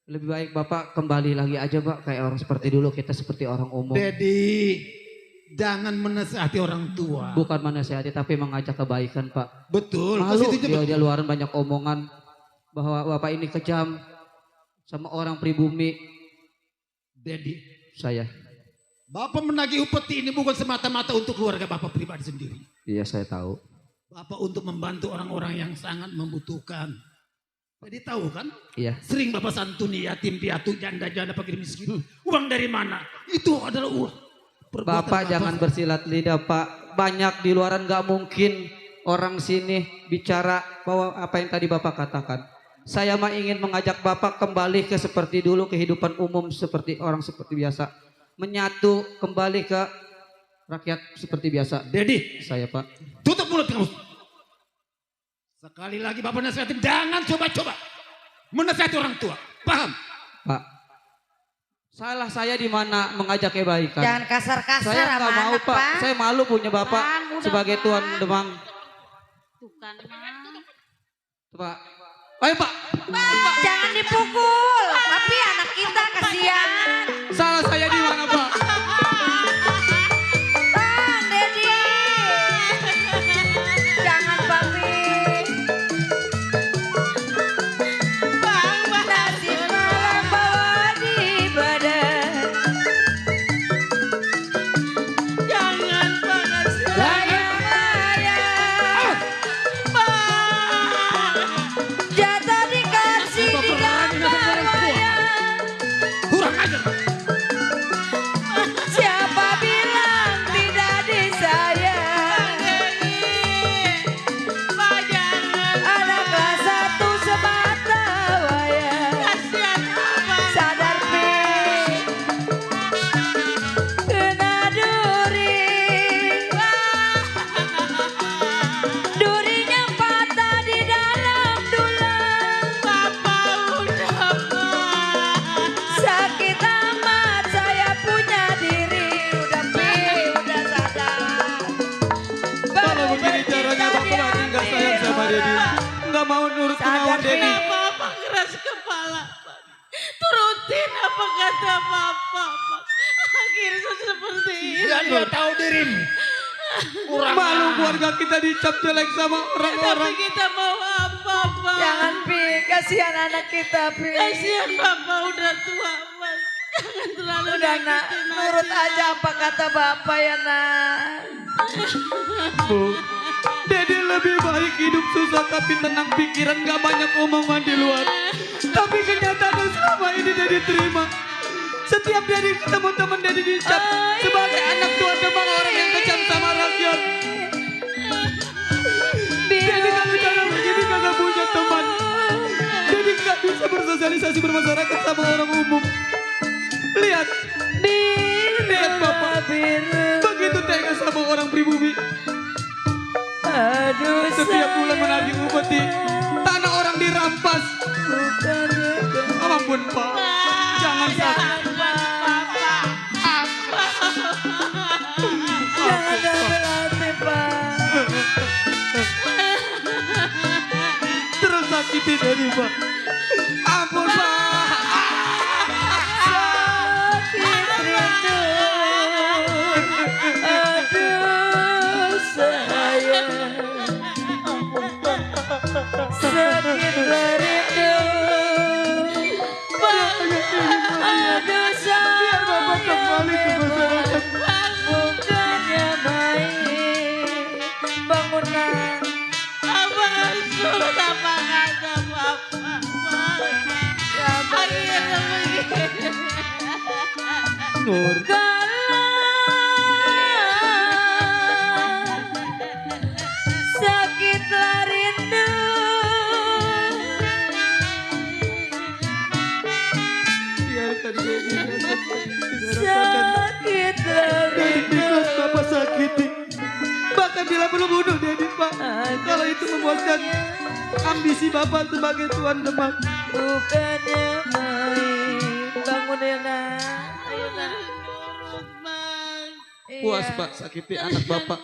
Lebih baik Bapak kembali lagi aja Pak kayak orang seperti dulu, kita seperti orang umum. Dedi, jangan menasihati orang tua. Bukan menasihati tapi mengajak kebaikan Pak. Betul. Malu positifnya dia betul. luaran banyak omongan bahwa Bapak ini kejam sama orang pribumi. Dedi, Saya. Bapak menagih upeti ini bukan semata-mata untuk keluarga Bapak pribadi sendiri. Iya saya tahu. Bapak untuk membantu orang-orang yang sangat membutuhkan. Jadi tahu kan? Iya. Sering Bapak santuni yatim piatu, janda-janda fakir miskin. Uang dari mana? Itu adalah uang. Perbuatan Bapak jangan bersilat lidah Pak. Banyak di luaran gak mungkin orang sini bicara bahwa apa yang tadi Bapak katakan. Saya mah ingin mengajak Bapak kembali ke seperti dulu, kehidupan umum seperti orang seperti biasa. Menyatu kembali ke rakyat seperti biasa. Dedi, Saya Pak. tutup mulut kamu. Sekali lagi Bapak nasihatin, jangan coba-coba menasihati orang tua. Paham? Pak. Salah saya di mana mengajak kebaikan. Jangan kasar-kasar Saya sama nggak mau anak, Pak. Pak. Saya malu punya Bapak Bang, udah, sebagai Pak. Tuan Demang. Tuh kan, Bang. Pak. Ayo Pak. Jangan dipukul. Tapi anak kita kasihan. Salah saya di mana Pak? Bang Dedi. Jangan Papi. Nasib malam bawa di badan. Jangan banget sih. Layang-layang. Jatuh dikasih di gambar wayang. Kurang ajar. Siapa bilang tidak disayang? Pak jangan. Anak kelas 1 semata wayang. Kasihan Abang. Sadar pi kena duri. Durinya patah di dalam tulang. Bapak udah Pak. Sakit amat saya punya diri. Udah pi, udah sadar. Kalau begini caranya Bapak berarti nggak sayang sama Dedi. Nggak mau nurut kemauan Dedi. Kenapa Bapak keras kepala Pak? Turutin apa kata Bapak Pak. Akhirnya seperti ini. Ya dia tahu dirimu. Kurang Malu keluarga kita dicap jelek sama Tapi orang-orang. kita mau apa Pak? Jangan pi, kasihan anak kita pi. Kasihan Bapak udah tua Pak. Jangan terlalu Udah nak, nyakitin nurut hati aja apa kata bapak ya nak. Bu, Dedi lebih baik hidup susah tapi tenang pikiran, nggak banyak omongan di luar. Tapi kenyataannya selama ini Dedi terima. Setiap Dedi ketemu teman Dedi dicap sebagai anak Tuan Demang, orang yang kejam sama rakyat. Dedi kalau cara begini kagak punya teman. Dedi nggak bisa bersosialisasi bermasyarakat sama orang umum. Lihat, lihat Bapak, begitu tega sama orang pribumi. Aduh Setiap bulan menagih upeti, tanah orang dirampas. Ampun Pak, jangan sakit. jangan ambil hati pak. Terus sakiti Dedi Pak. Ampun Pak. Sakit rindu. Aduh sayang. Sakit rindu. Aduh sayang. Bapak kembali ke masyarakat. Bukannya main. Bangunan. Abang harus nurut apa kata Bapak. memuaskan ambisi Bapak sebagai Tuan Demak. Bukannya main. Bangun ya nak. Ayo nak. Puas Iya. Pak sakiti anak Bapak.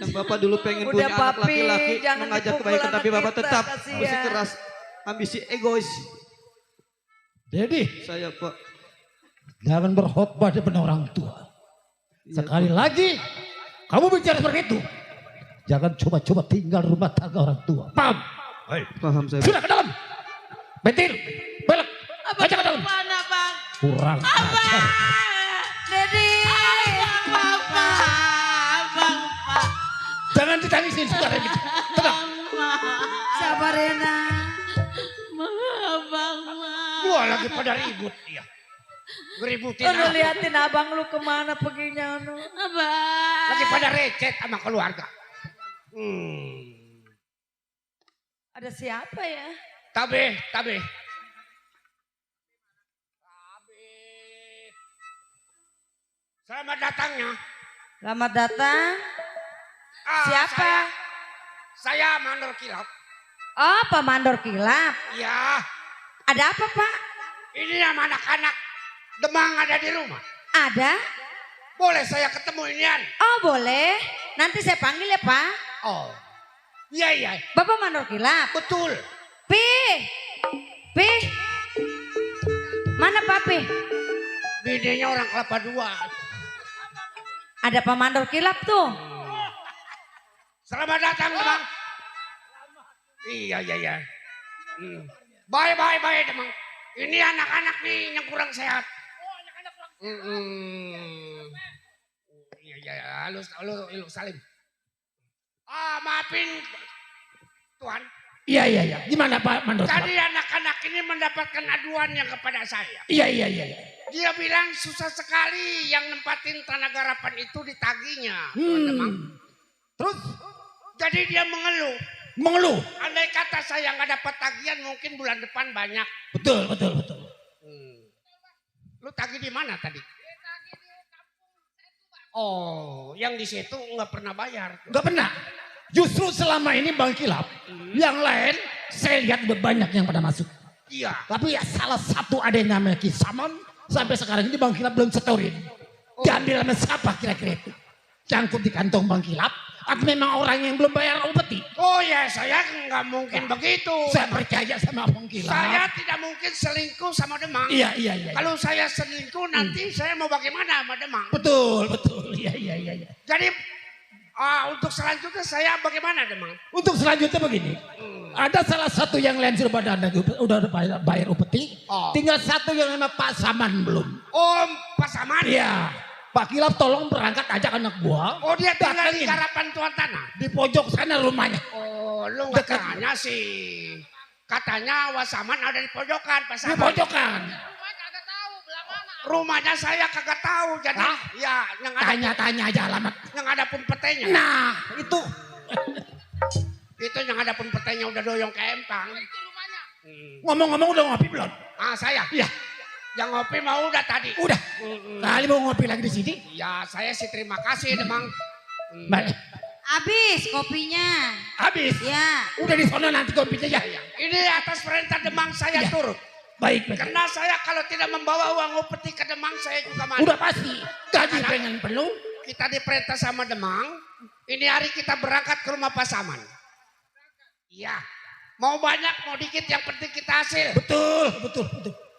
Yang Bapak dulu pengen Udah, punya anak Papi, laki-laki, jangan mengajak dipukul kebaikan, anak tapi Bapak kita, tetap kasihan. bersikeras, ambisi egois. Jadi Saya Pak. jangan berkhotbah di depan orang tua. Iya, Sekali Pak. lagi kamu bicara seperti itu. Jangan coba-coba tinggal rumah tangga orang tua. Paham? Paham saya. Sudah ke dalam. Betil, belok. Aja ke dalam. Mana bang? Kurang ajar. Dedi. Abang Pak. Jangan ditangisin saudara gitu. Tenang. Sabar ya nak. Abang Gua lagi pada ribut dia. Ngeributin Lu aku. liatin abang lu kemana perginya nu. Abang. Lagi pada recet sama keluarga. Ada siapa ya? Tabe. Selamat datangnya. Selamat datang. Ah, Siapa? Saya Mandor Kilap. Oh, Pak Mandor Kilap. Ya, Ada apa Pak? ini nama anak-anak Demang ada di rumah. Ada? Boleh saya ketemu inian? Oh boleh. Nanti saya panggil ya Pak. Oh, iya. Bapak Mandor Kilap. Betul. Pi. Mana Papi? Bidenya orang Kelapa Dua. Ada Pak Mandor Kilap tuh. Selamat datang, Demang. Iya. Baik, Demang. Ini anak-anak nih yang kurang sehat. Iya. Halo, Salim. Maafin, Tuan. Iya. Gimana Pak Mandor? Tadi anak-anak ini mendapatkan aduan yang kepada saya. Iya. Dia bilang susah sekali yang nempatin tanah garapan itu ditagihnya. Tuan Demang. Terus? Jadi dia mengeluh. Mengeluh. Andai kata saya nggak dapat tagihan mungkin bulan depan banyak. Betul. Lu tagih di mana tadi? Oh, yang di situ nggak pernah bayar. Gak pernah. Justru selama ini Bang Kilap, yang lain saya lihat udah banyak yang pada masuk. Iya. Tapi ya salah satu ada yang namanya Kisaman, sampai sekarang ini Bang Kilap belum setorin. Diambil sama siapa kira-kira itu? Cangkut di kantong Bang Kilap, atau memang orang yang belum bayar upeti? Oh ya, saya nggak mungkin begitu. Saya percaya sama Bang Kilap. Saya tidak mungkin selingkuh sama Demang. Iya. Kalau saya selingkuh nanti saya mau bagaimana sama Demang? Betul. Iya. Jadi untuk selanjutnya saya bagaimana Demang? Untuk selanjutnya begini. Ada salah satu yang lain sudah bayar upeti. Oh. Tinggal satu yang nama Pak Saman belum. Om Pak Saman? Iya. Pak Kilap tolong berangkat ajak anak gua. Oh dia tinggal di datangin. garapan tuan tanah? Di pojok sana rumahnya. Oh lu nggak Dekat. tanya sih. Katanya Wasaman ada di pojokan Pak Di Saman. pojokan. Rumahnya saya kagak tahu. Jadi Hah? ya yang ada Tanya-tanya aja alamat. yang ada pun petenya. Nah itu. Itu yang ada pun petenya udah doyong ke empang. Ngomong-ngomong udah ngopi belum? Saya. Iya. Yang ngopi mau udah tadi. Udah. Kali mau ngopi lagi di sini. Ya saya sih terima kasih Demang. Baik. Habis kopinya. Habis. Ya. Udah di sana nanti kopinya ya. Ini atas perintah Demang saya Iya. turut. Baik. Karena saya kalau tidak membawa uang upeti ke Demang saya juga mati. Udah pasti. Gaji pengen penuh. Kita diperintah sama Demang. Ini hari kita berangkat ke rumah Pak Saman. Iya. Mau banyak mau dikit yang penting kita hasil. Betul.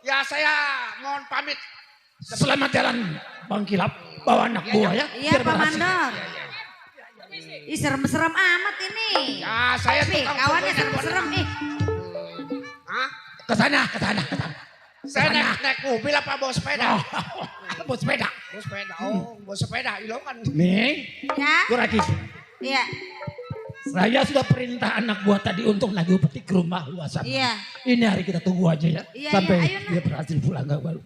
Ya saya mohon pamit. Selamat jalan Bang Kilap. Bawa anak gua ya. Iya biar Pak berhasil. Mandor. Ih serem-serem amat ini. Ya saya Pi, tukang kawannya tunggunya, serem-serem Tuan. ih. Hah? Kesana. Saya Kesana. naik mobil apa bawa sepeda? Bawa sepeda. Bawa sepeda. Oh, bawa sepeda. Ilo kan. Nih. Ya. Kuraki. Iya. Saya sudah perintah anak gua tadi untuk nagih upeti ke rumah luasan. Iya. Ini hari kita tunggu aja ya. Iya, Sampai ayo, Nak. dia berhasil pulang gak baru.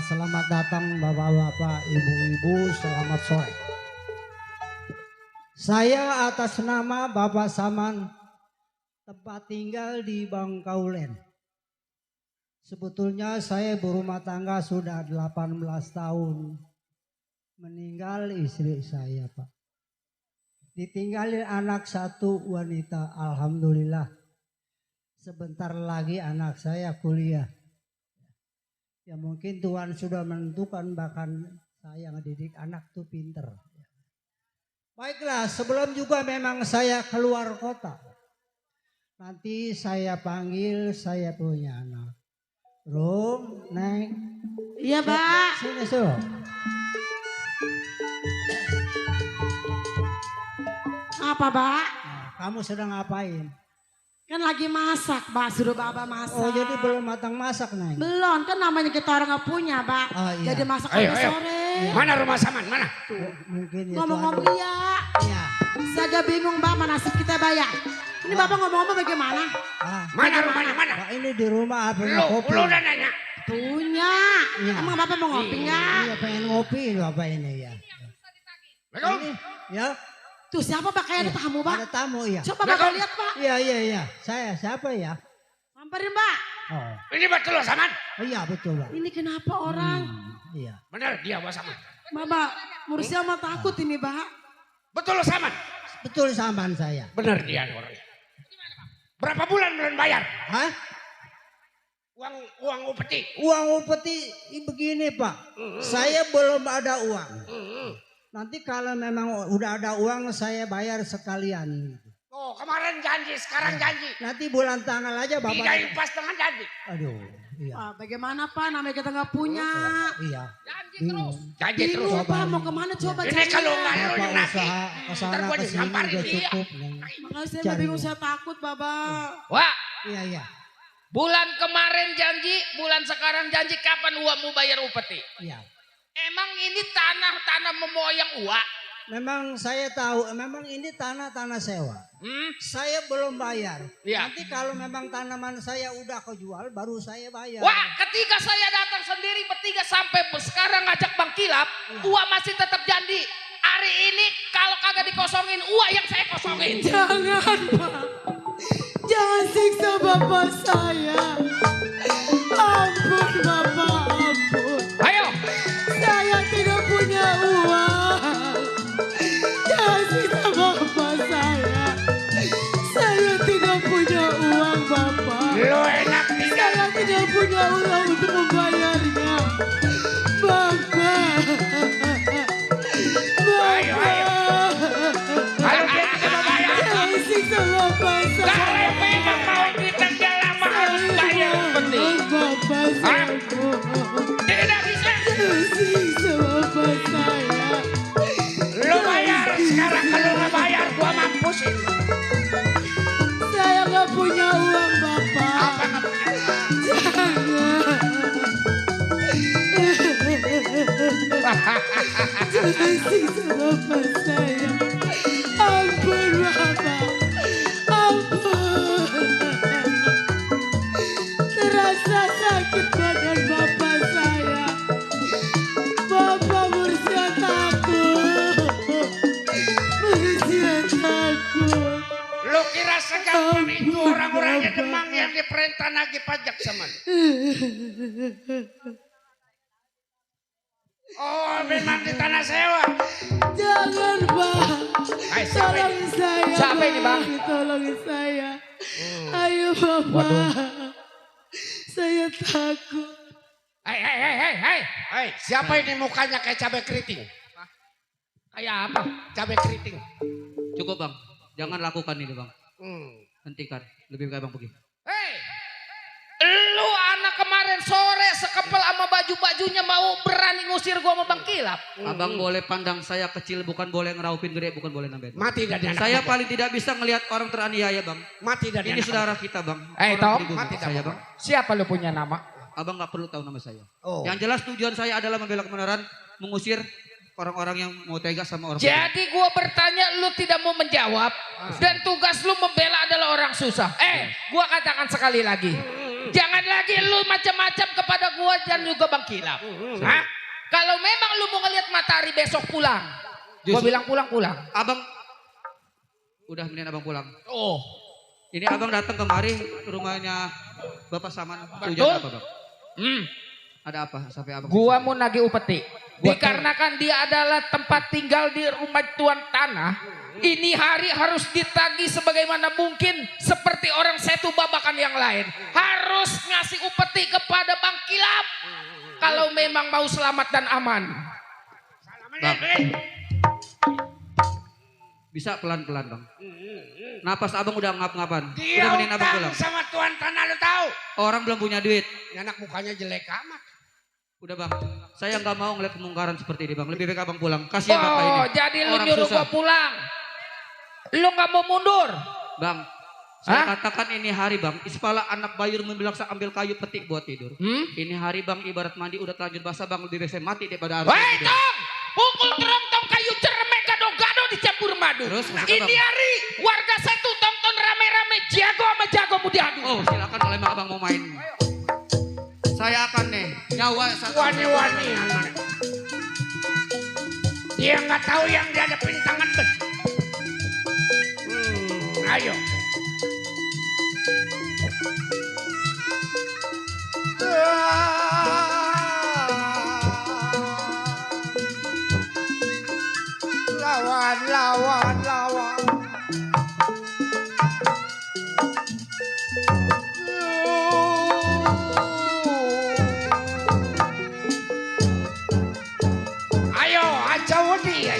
selamat datang bapak-bapak, ibu-ibu, selamat sore. Saya atas nama Bapak Saman, tempat tinggal di Bangkaulen. Sebetulnya saya berumah tangga sudah 18 tahun. Meninggal istri saya, Pak. Ditinggalin anak satu wanita, alhamdulillah. Sebentar lagi anak saya kuliah. Ya mungkin Tuhan sudah menentukan, bahkan saya ngedidik anak tuh pinter. Baiklah, sebelum juga memang saya keluar kota. Nanti saya panggil saya punya anak. Rum, Neng. Iya, Pak. Sini. Apa, Pak? Nah, kamu sedang ngapain? Kan lagi masak, Pak. Suruh Bapak masak. Oh, jadi belum matang masak, Neng? Belum, kan namanya kita orang nggak punya, Pak. Oh, iya. Jadi masak Ayo, sampai ayo. sore. Mana rumah Saman? Mana? Mungkin ya. Ngomong-ngomong iya. Iya. Saya agak bingung, Pak, mana nasib kita bayar. Ini Bapak ngomong-ngomong bagaimana? Mana rumahnya? Mana? Pak, ini di rumah apa kopi? Lu udah nanya. Punya. Iya. Emang Bapak mau ngopi nggak? Iya, pengen ngopi Bapak ini ya. Ini, ya. Tuh siapa Pak? Kayak ada tamu, Pak. Ada tamu ya. Coba Bapak lihat, Pak. Iya. Saya siapa ya? Samperin, Pak. Oh. Ini betul loh Saman. Iya betul, Pak. Ini kenapa orang? Iya. Benar dia Bos Saman. Bapak, Mursia mah takut ini, Pak. Betul loh Saman. Betul saman saya. Benar dia orangnya. Berapa bulan belum bayar? Hah? Uang upeti. Uang upeti begini, Pak. Saya belum ada uang. Nanti kalau memang udah ada uang saya bayar sekalian. Oh, kemarin janji, sekarang janji. Nanti bulan tanggal aja Bapak. Tidak impas dengan janji. Aduh, iya. Pak, bagaimana Pak? Namanya kita nggak punya. Iya. Janji terus. Bingung, Pak, mau kemana coba Ini carinya? kalau nggak lu Bapak yang nanti. usaha kesana Ntar gua kesini disamparin udah dia. cukup. Neng. Makanya saya Carinya. bingung, saya takut, Bapak. Wah, Iya. bulan kemarin janji, bulan sekarang janji, kapan uangmu bayar upeti? Iya. Emang ini tanah memoyang uak? Memang saya tahu, memang ini tanah sewa. Saya belum bayar. Iya. Nanti kalau memang tanaman saya udah kejual, baru saya bayar. Wah, ketika saya datang sendiri bertiga sampai sekarang ngajak Bang Kilap, uak masih tetap janji. Hari ini kalau kagak dikosongin, uak yang saya kosongin. Jangan, Pak. Jangan siksa Bapak saya. Ampun, Bapak, ampun. Ayo. Saya tidak punya uang. Jangan siksa Bapak saya. Saya tidak punya uang, Bapak. Lu enak tinggal. Saya tidak punya uang untuk membayarnya. Bapak. Ayo. Kalau dia tidak bayar. Jangan siksa Bapak saya. Kalau memang mau kita lama harus bayar upeti. Bapak saya. Tidak bisa. Jangan siksa Bapak saya. Lu bayar sekarang, kalau nggak bayar gua mampusin. Saya nggak punya uang, Bapak. Apa nggak punya? Jangan siksa Bapak saya. Ampun, Bapak. Ampun. Terasa sakit badan Bapak saya. Bapak Mursia takut. Mursia takut. Lu kira segampang itu orang-orangnya Demang yang diperintah nagih pajak sama lu? Oh, memang di tanah sewa. Jangan, Bang. Hai, siapa ini? Tolongin saya. Siapa ini, Bang? Tolongin saya. Ayo, Bapak. Saya takut. Hai, siapa ini mukanya kayak cabai keriting? Kayak apa? Cabai keriting. Cukup Bang, jangan lakukan ini Bang. Hentikan, lebih baik Bang pergi. Hei, lu anak kemarin sore sekepel sama baju-bajunya mau berani ngusir gua sama Bang Kilap. Abang boleh pandang saya kecil, bukan boleh ngeraupin gede, bukan boleh nambahin. Mati dan anak Saya muda. paling tidak bisa ngelihat orang teraniaya Bang. Mati dan Ini anak saudara kita Bang. Eh, Orang Tom. pribumi Mati dan saya anak Bang. Siapa lu punya nama? Abang nggak perlu tahu nama saya. Oh. Yang jelas tujuan saya adalah membela kebenaran, mengusir orang-orang yang mau tega sama orang. Jadi gua bertanya, lu tidak mau menjawab, dan tugas lu membela adalah orang susah. Gua katakan sekali lagi, Jangan lagi lu macam-macam kepada gua dan juga Bang Kilap. Hah? Kalau memang lu mau ngeliat matahari besok pulang. Gua bilang pulang. Abang udah mendingan abang pulang. Oh. Ini abang datang kemari rumahnya Bapak Saman. Betul. Tujuan apa bang? Ada apa sampai abang? Gua mau nagih upeti. Dikarenakan dia adalah tempat tinggal di rumah tuan tanah. Ini hari harus ditagih sebagaimana mungkin seperti orang Setu Babakan yang lain. Harus ngasih upeti kepada Bang Kilap. Kalau memang mau selamat dan aman. Bang. Bisa pelan-pelan bang. Napas abang udah ngap-ngapan. Dia Udah mending abang utang pulang. sama tuan tanah lu tahu. Orang belum punya duit. Ini anak mukanya jelek amat. Udah bang, saya nggak mau ngeliat kemungkaran seperti ini bang. Lebih baik abang pulang. Kasihan bapak ini. Oh, jadi lu Orang nyuruh susah. gua pulang. Lu gak mau mundur? Bang, saya katakan ini hari bang. Ispala anak bayur membilang saya ambil kayu petik buat tidur. Ini hari bang ibarat mandi udah terlanjur basah bang. Lebih baik saya mati daripada harus. Woi tong, pukul terong kayu ceremek gado-gado dicampur madu. Terus, ini bang? hari warga Setu tonton rame-rame jago sama jago mau diadu. Oh silakan kalau emang abang mau main. Saya akan nih nyawa satu. Wani-wani. Dia nggak tahu yang dihadapin tangan bes. Ayo. Lawan. Ayo, aja wadi.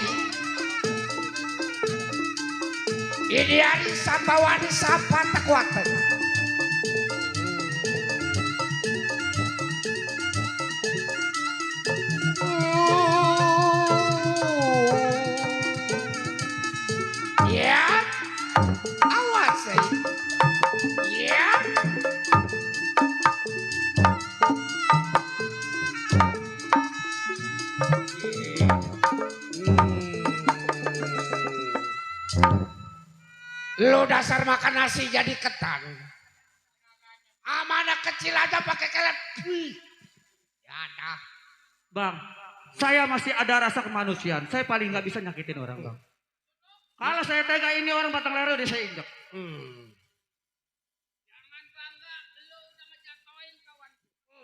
Ini hari sapa wani sapa takwatan. Ya, awas ya. Lu dasar makan nasi jadi ketan. Amanah kecil aja pakai kelet. Ya ada. Bang, saya masih ada rasa kemanusiaan. Saya paling nggak bisa nyakitin orang bang. Kalau saya tega ini orang batang leher udah saya injak. Jangan bangga lu udah ngejatoin kawan.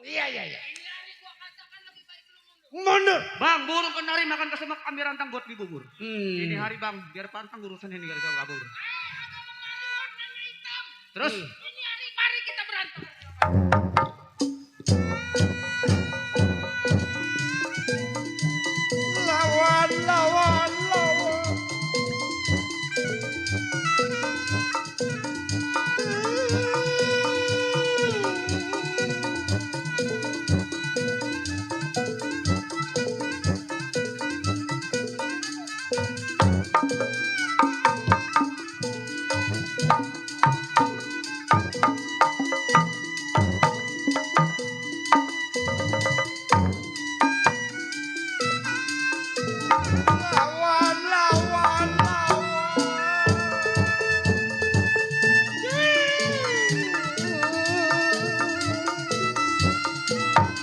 Iya. Ini hari gua katakan lebih baik lu mundur. Mundur. Bang, burung kenari makan kesemak ambil rantang buat dibubur. Ini hari bang, biar pantang urusan ini gak bisa kabur. Terus? Ini hari mari kita berantem. Lawan.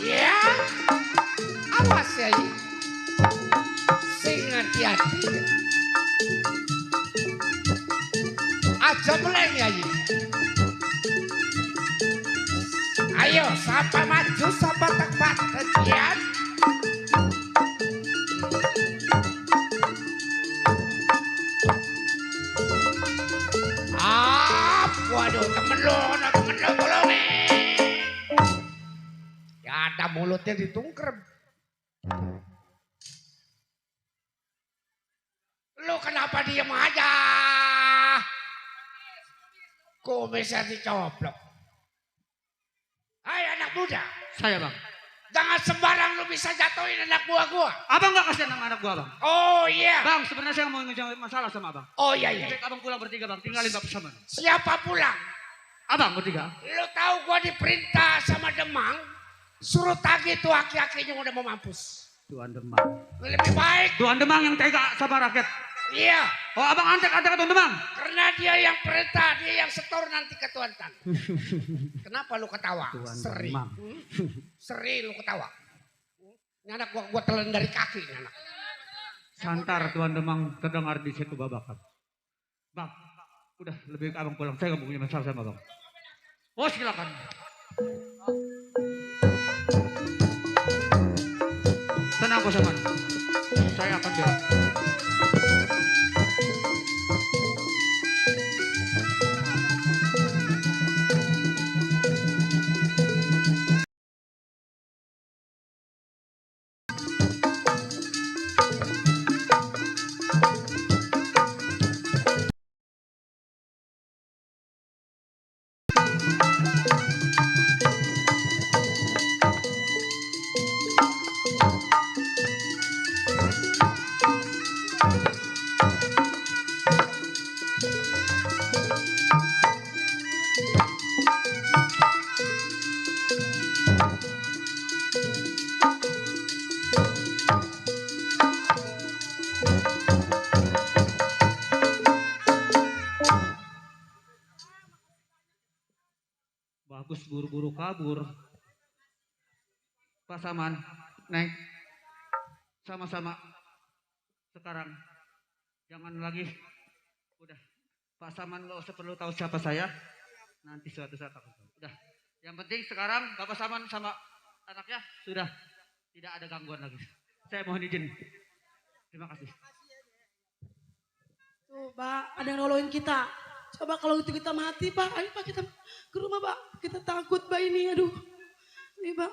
Ya, awas ya. Sing hati-hati. Aja meleng ya. Ayo, siapa maju, siapa tepat. Ya. Waduh, temen lo tolongin. Ya ada mulutnya ditungker. Lo kenapa diem aja? Kumisnya dicoplok. Hai anak muda. Saya bang. Jangan sembarang lu bisa jatuhin anak buah gua. Abang gak kasihan sama anak gua bang. Oh iya. Bang sebenarnya saya mau ngejawab masalah sama abang. Oh iya. Baik abang pulang bertiga bang, tinggalin bapak Saman. Siapa pulang? Abang bertiga. Lu tahu gua diperintah sama Demang suruh tagih tuh aki-akinya udah mau mampus. Tuan Demang. Lebih baik. Tuan Demang yang tega sama rakyat. Iya. Oh abang antek Tuan Demang. Karena dia yang perintah, dia yang setor nanti ke Tuan Tan. Kenapa lu ketawa? Seri. Seri lu ketawa. Ini anak gua telan dari kaki ini anak. Santar Tuan Demang terdengar di Setu Babakan. Bang, udah lebih abang pulang. Saya nggak punya masalah sama bang. Oh silakan. Tenang Kosaman. Saya akan jalan. Bagus buru-buru kabur. Pak Saman, Neng, sama-sama. Sekarang jangan lagi. Udah, Pak Saman nggak usah perlu tahu siapa saya. Nanti suatu saat aku tahu. Udah, yang penting sekarang Bapak Saman sama anaknya sudah tidak ada gangguan lagi. Saya mohon izin. Terima kasih. Tuh, Pak, ada yang nolongin kita. Coba kalau itu kita mati, Pak. Ayo, Pak, kita ke rumah, Pak. Kita takut, Pak, ini. Aduh. Ini, Pak.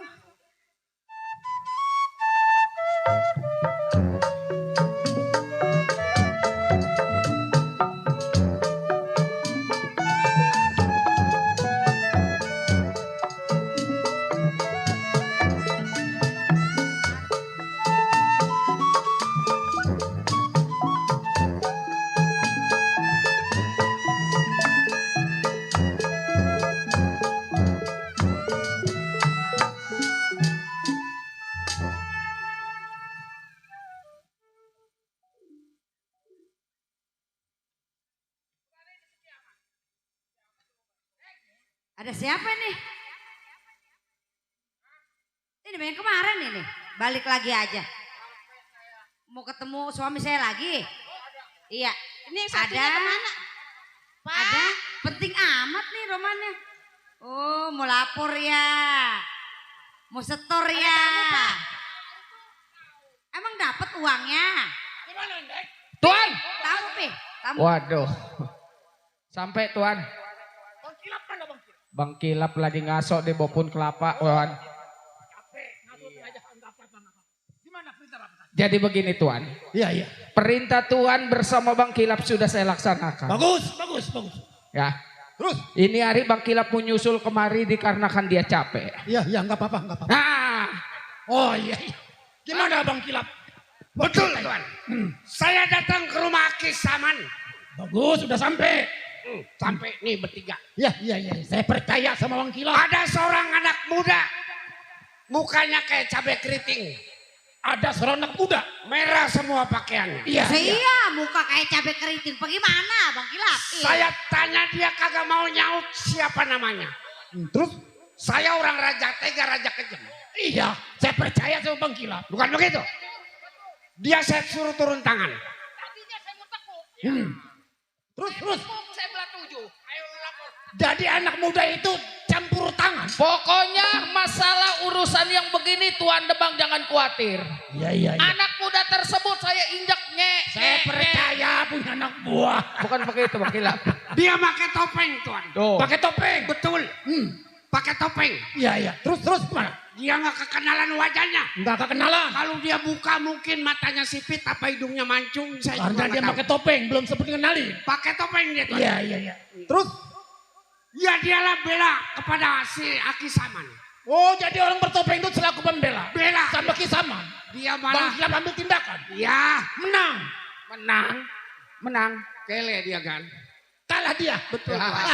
Ada siapa nih? Ini yang kemarin ini. Balik lagi aja. Mau ketemu suami saya lagi? Iya. Ini yang satunya kemana? Pak. Ada. Penting amat nih romannya. Oh, mau lapor ya. Mau setor ya. Emang dapat uangnya? Tuan. Tahu, Pi. Kamu. Waduh. Sampai Tuan. Bang Kilap lagi ngasok di bopun kelapa, Tuan. Jadi begini Tuan. Iya, iya. Perintah Tuan bersama Bang Kilap sudah saya laksanakan. Bagus, bagus, bagus. Ya. Terus? Ini hari Bang Kilap menyusul kemari dikarenakan dia capek. Iya, iya, nggak apa-apa, nggak apa-apa. Nah. Oh iya, iya. Gimana Bang Kilap? Betul Tuan. Saya datang ke rumah Aki Saman. Bagus, sudah sampai. Sampai nih bertiga. Iya, iya, iya. Saya percaya sama Bang Kilap. Ada seorang anak muda. Mukanya kayak cabai keriting. Ada seorang anak muda. Merah semua pakaiannya. Iya, Iya, muka kayak cabai keriting. Bagaimana, Bang Kilap? Saya tanya dia kagak mau nyaut siapa namanya. Terus? Saya orang Raja Tega, Raja Kejam. Iya, saya percaya sama Bang Kilap. Bukan begitu? Dia saya suruh turun tangan. Terus. Jadi anak muda itu campur tangan. Pokoknya masalah urusan yang begini Tuan Demang jangan khawatir. Iya, iya, iya. Anak muda tersebut saya injak Saya percaya punya anak buah. Bukan begitu Bang Kilap. Dia pakai topeng Tuan. Tuh. Pakai topeng. Betul. Pakai topeng. Iya, iya. Terus gimana? Dia nggak kekenalan wajahnya. Nggak kenalan. Kalau dia buka mungkin matanya sipit apa hidungnya mancung. Saya Karena dia pakai topeng, belum sempat kenalin. Pakai topeng dia Tuan. Iya, iya, iya. Terus? Ya dialah bela kepada si Aki Saman. Oh, jadi orang bertopeng itu selaku pembela. Bela. Sama Kisaman. Dia Bang malah Kilap ambil tindakan. ya Menang. kele dia kan. Kalah dia. Betul. Ya.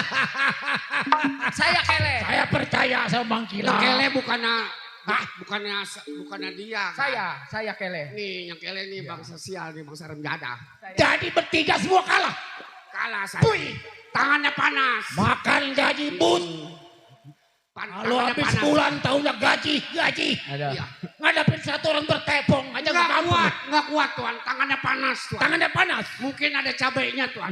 Saya kele. Saya percaya sama Bang Kilap. Kele bukannya dia. Kan? Saya kele. Nih yang kele nih bangsa sial nih bangsa renggada. Jadi bertiga semua kalah. salah saya. Tangannya panas. Makan gaji but. Kalau habis bulan tahunya gaji. Ada. Ngadapin satu orang bertepong aja Nggak kuat Tuan, tangannya panas Tuan. Tangannya panas. Mungkin ada cabainya Tuan.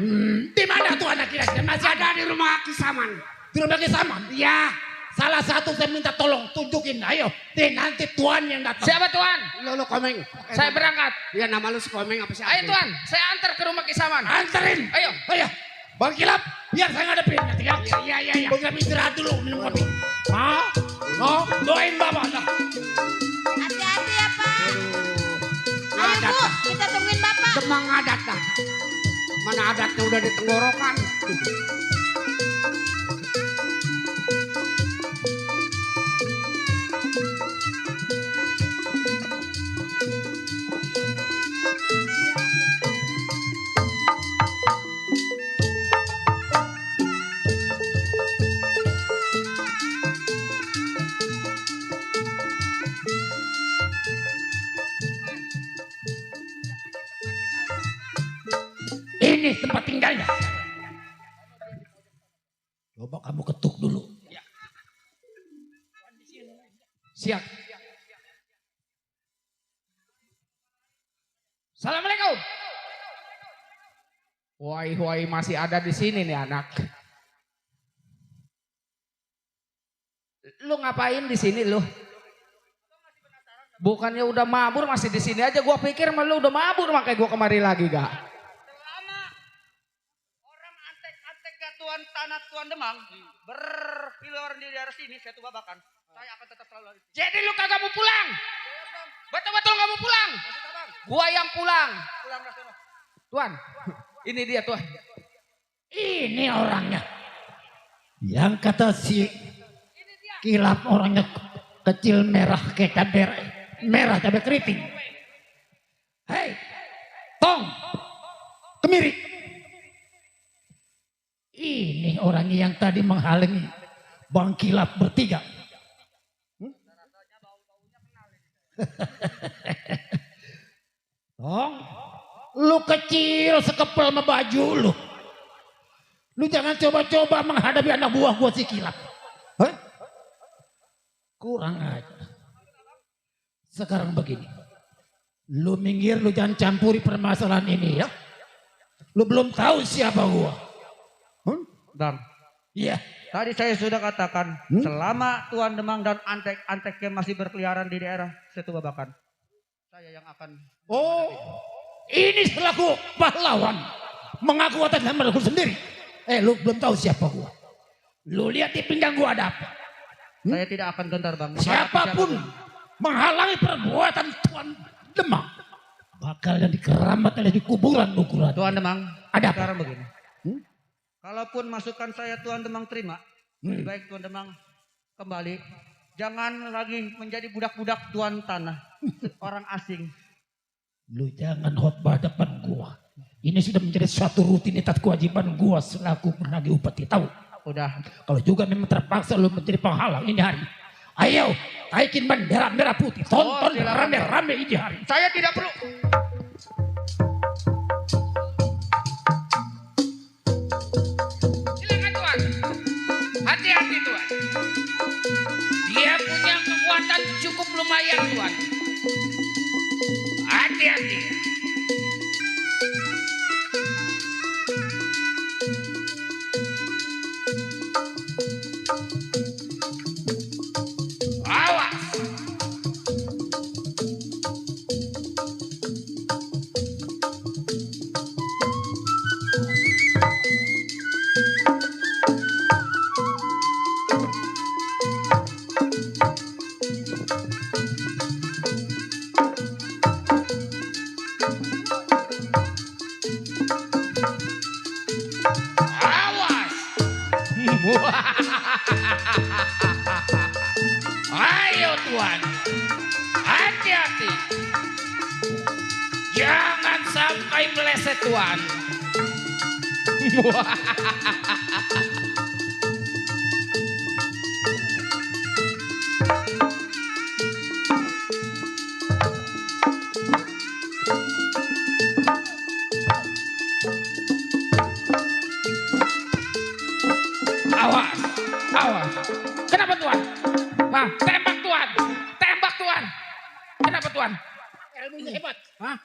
Di mana Tuan kira-kira? Masih Ada di rumah Kisaman. di rumah Kisaman. Iya. Salah satu saya minta tolong tunjukin. Ayo, nanti Tuan yang datang. Siapa Tuan? Lo Komeng. Saya berangkat. Iya nama lu si Komeng apa sih? Ayo Tuan, saya antar ke rumah Kisaman. Anterin. Ayo. Bang Kilap, biar saya ngadepin nanti ya. Iya. Bang Kilap istirahat dulu minum kopi. Doain Bapak dah. Hati-hati ya Pak. Ayo Adat Bu, dah. kita tungguin Bapak. Demang adat dah. Mana adatnya udah di tenggorokan. Ini tempat tinggalnya. Coba kamu ketuk dulu. Siap. Assalamualaikum. Wai masih ada di sini nih anak. Lu ngapain di sini lu? Bukannya udah mabur masih di sini aja. Gua pikir lu udah mabur makanya gua kemari lagi gak. Tuan tanah Tuan Demang berkeliaran di daerah sini, saya tuh babakan. Saya akan tetap selalu. Jadi lu kagak mau pulang? Betul-betul gak mau pulang? Gua yang pulang. Tuan, ini dia Tuan. Ini orangnya. Yang kata si Kilap orangnya kecil merah kayak cabai merah cabai keriting. Hei, Tong, kemiri. Ini orangnya yang tadi menghalangi Bang Kilap bertiga. Tong, lu kecil sekepel sama baju lu. Lu jangan coba-coba menghadapi anak buah gua si Kilap. Kurang aja. Sekarang begini. Lu minggir, lu jangan campuri permasalahan ini ya. Lu belum tahu siapa gua. Dan iya. Tadi saya sudah katakan selama Tuan Demang dan antek-anteknya masih berkeliaran di daerah Setu Babakan, saya yang akan. Oh, ini selaku pahlawan mengaku atas nama aku sendiri. Lu belum tahu siapa gua. Lu lihat di pinggang gua ada apa? Saya tidak akan gentar Bang. Siapapun menghalangi perbuatan Tuan Demang bakal jadi keramat ada di kuburan ukuran. Tuan Demang, ada apa? Sekarang begini. Kalaupun masukan saya Tuan Demang terima, lebih baik Tuan Demang kembali. Jangan lagi menjadi budak-budak Tuan Tanah, orang asing. Lu jangan khotbah depan gua. Ini sudah menjadi suatu rutinitas kewajiban gua selaku penagih upeti, tahu? Udah. Kalau juga memang terpaksa lu menjadi penghalang ini hari. Ayo, taikin bendera merah putih. Tonton rame-rame ini hari. Saya tidak perlu. Hati-hati Tuan. Dia punya kekuatan cukup lumayan Tuan. Hati-hati. Awas. Ayo Tuan, hati-hati. Jangan sampai meleset Tuan. Awas. Kenapa Tuan? Hah? Tembak Tuan. Tembak Tuan. Kenapa Tuan? Ilmunya hebat. Hah?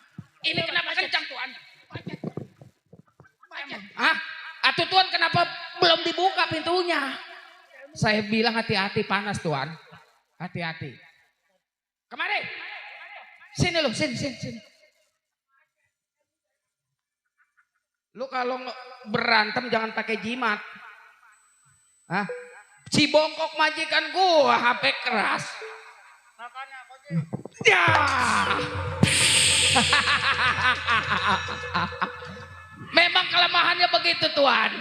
Ini kenapa kencang Tuan? Hah? Atuh Tuan kenapa belum dibuka pintunya? Saya bilang hati-hati panas Tuan. Hati-hati. Kemari. Sini lu, sini. Lu kalau berantem jangan pakai jimat. Hah? Si bongkok majikan gua HP keras. Ya. Memang kelemahannya begitu Tuan.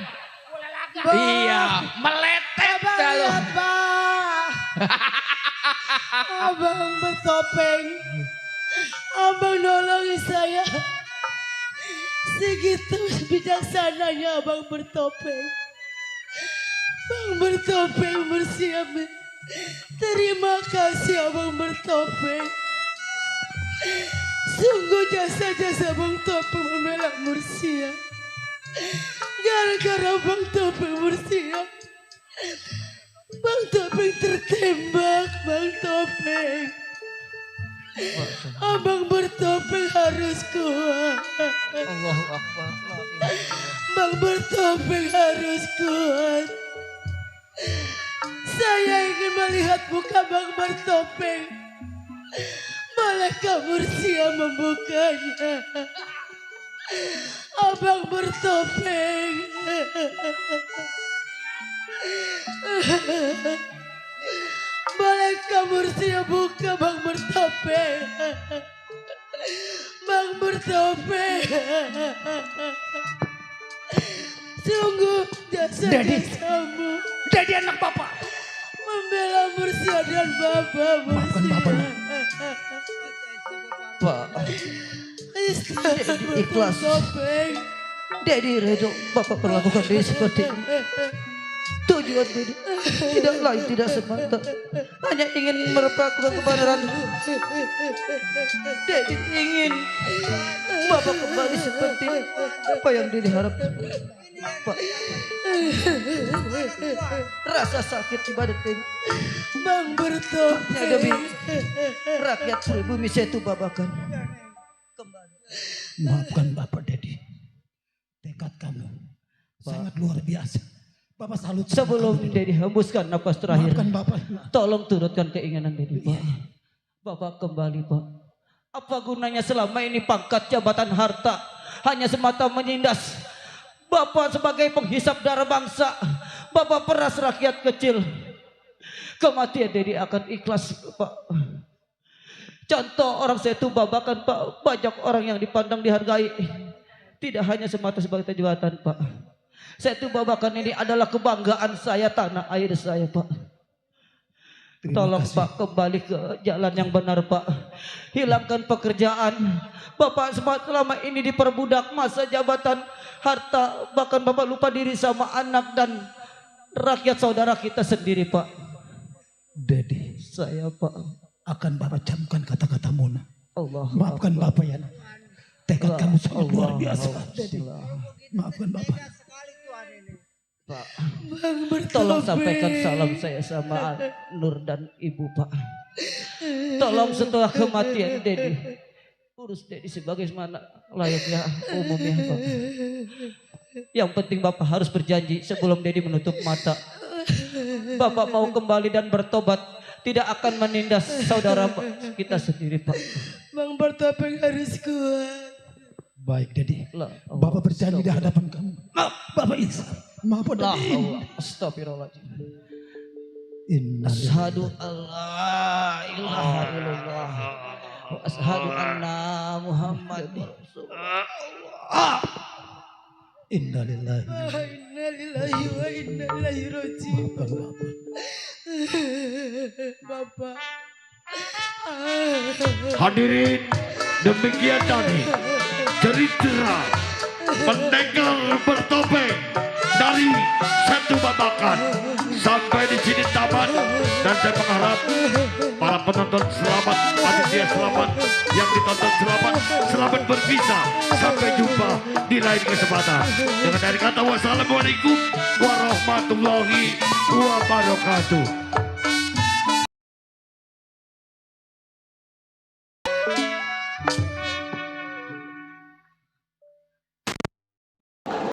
Iya, meletet dah lu. Abang bertopeng. Abang nolongi saya. Segitu bijaksananya abang bertopeng. Abang bertopeng bersiap. Terima kasih abang bertopeng. Sungguh jasa-jasa Bang Topeng membela Mursia. Gara-gara Bang Topeng Mursia, Bang Topeng tertembak, Bang Topeng. Abang bertopeng harus kuat. Allahu Akbar. Bang bertopeng harus kuat. Saya ingin melihat muka Bang bertopeng. Malaikat Mursia membukanya. Abang bertopeng. Malaikat Mursia buka Bang bertopeng. Bang bertopeng. Sungguh jasa-jasamu. Jadi anak bapak. Membela Mursia dan Bapak Mursia. Pak, Dedi ikhlas. Dedi redo Bapak perlakukan dia seperti ini. Tujuan Dedi tidak lain tidak semata, hanya ingin merepakkan kebenaran. Dedi ingin Bapak kembali seperti apa yang Dedi harapkan. Pak, rasa sakit di badan Dedi Bang bertopeng demi rakyat pribumi Setu Babakan. Maafkan Bapak Dedi. Tekad kamu sangat luar biasa. Bapak salut. Sebelum Dedi hembuskan napas terakhir, Maafkan Bapak. tolong turutkan keinginan Dedi, Pak. Bapak kembali, Pak. Apa gunanya selama ini pangkat, jabatan, harta hanya semata menindas Bapak sebagai penghisap darah bangsa. Bapak peras rakyat kecil. Kematian Dedi akan ikhlas, Pak. Contoh orang Setu Babakan, Pak. Banyak orang yang dipandang dihargai. Tidak hanya semata sebagai jabatan, Pak. Setu Babakan ini adalah kebanggaan saya, tanah air saya, Pak. Tolong Pak kembali ke jalan yang benar, Pak. Hilangkan pekerjaan. Bapak selama ini diperbudak masa jabatan, harta, bahkan Bapak lupa diri sama anak dan rakyat saudara kita sendiri, Pak. Dedi, saya Pak akan Bapak camkan kata-kata Mona. Allah. Maafkan Bapak ya. Tekad kamu sangat luar biasa. Dedi, maafkan Bapak. Pak, tolong sampaikan salam saya sama Nur dan Ibu, Pak. Tolong setelah kematian Dedi, urus Dedi sebagaimana layaknya umumnya, Pak. Yang penting Bapak harus berjanji sebelum Dedi menutup mata, Bapak mau kembali dan bertobat, tidak akan menindas saudara kita sendiri, Pak. Bang bertopeng harus kuat. Baik Dedi, Bapak berjanji di hadapan kamu. Maaf Bapak Isa. Maaf Dedi. Astagfirullahaladzim. Asyhadu alla ilaha illallah wa asyhadu anna Muhammadar Rasulullah. Innalillahi wa inna ilaihi raji'un. Bapak. Hadirin, demikian tadi cerita pendekar bertopeng dari Setu Babakan. Sampai di sini tamat, dan saya mengharap para penonton selamat, panitia selamat, yang ditonton selamat berpisah. Sampai jumpa di di lain kesempatan. Dengan dari kata wassalamualaikum warahmatullahi wabarakatuh.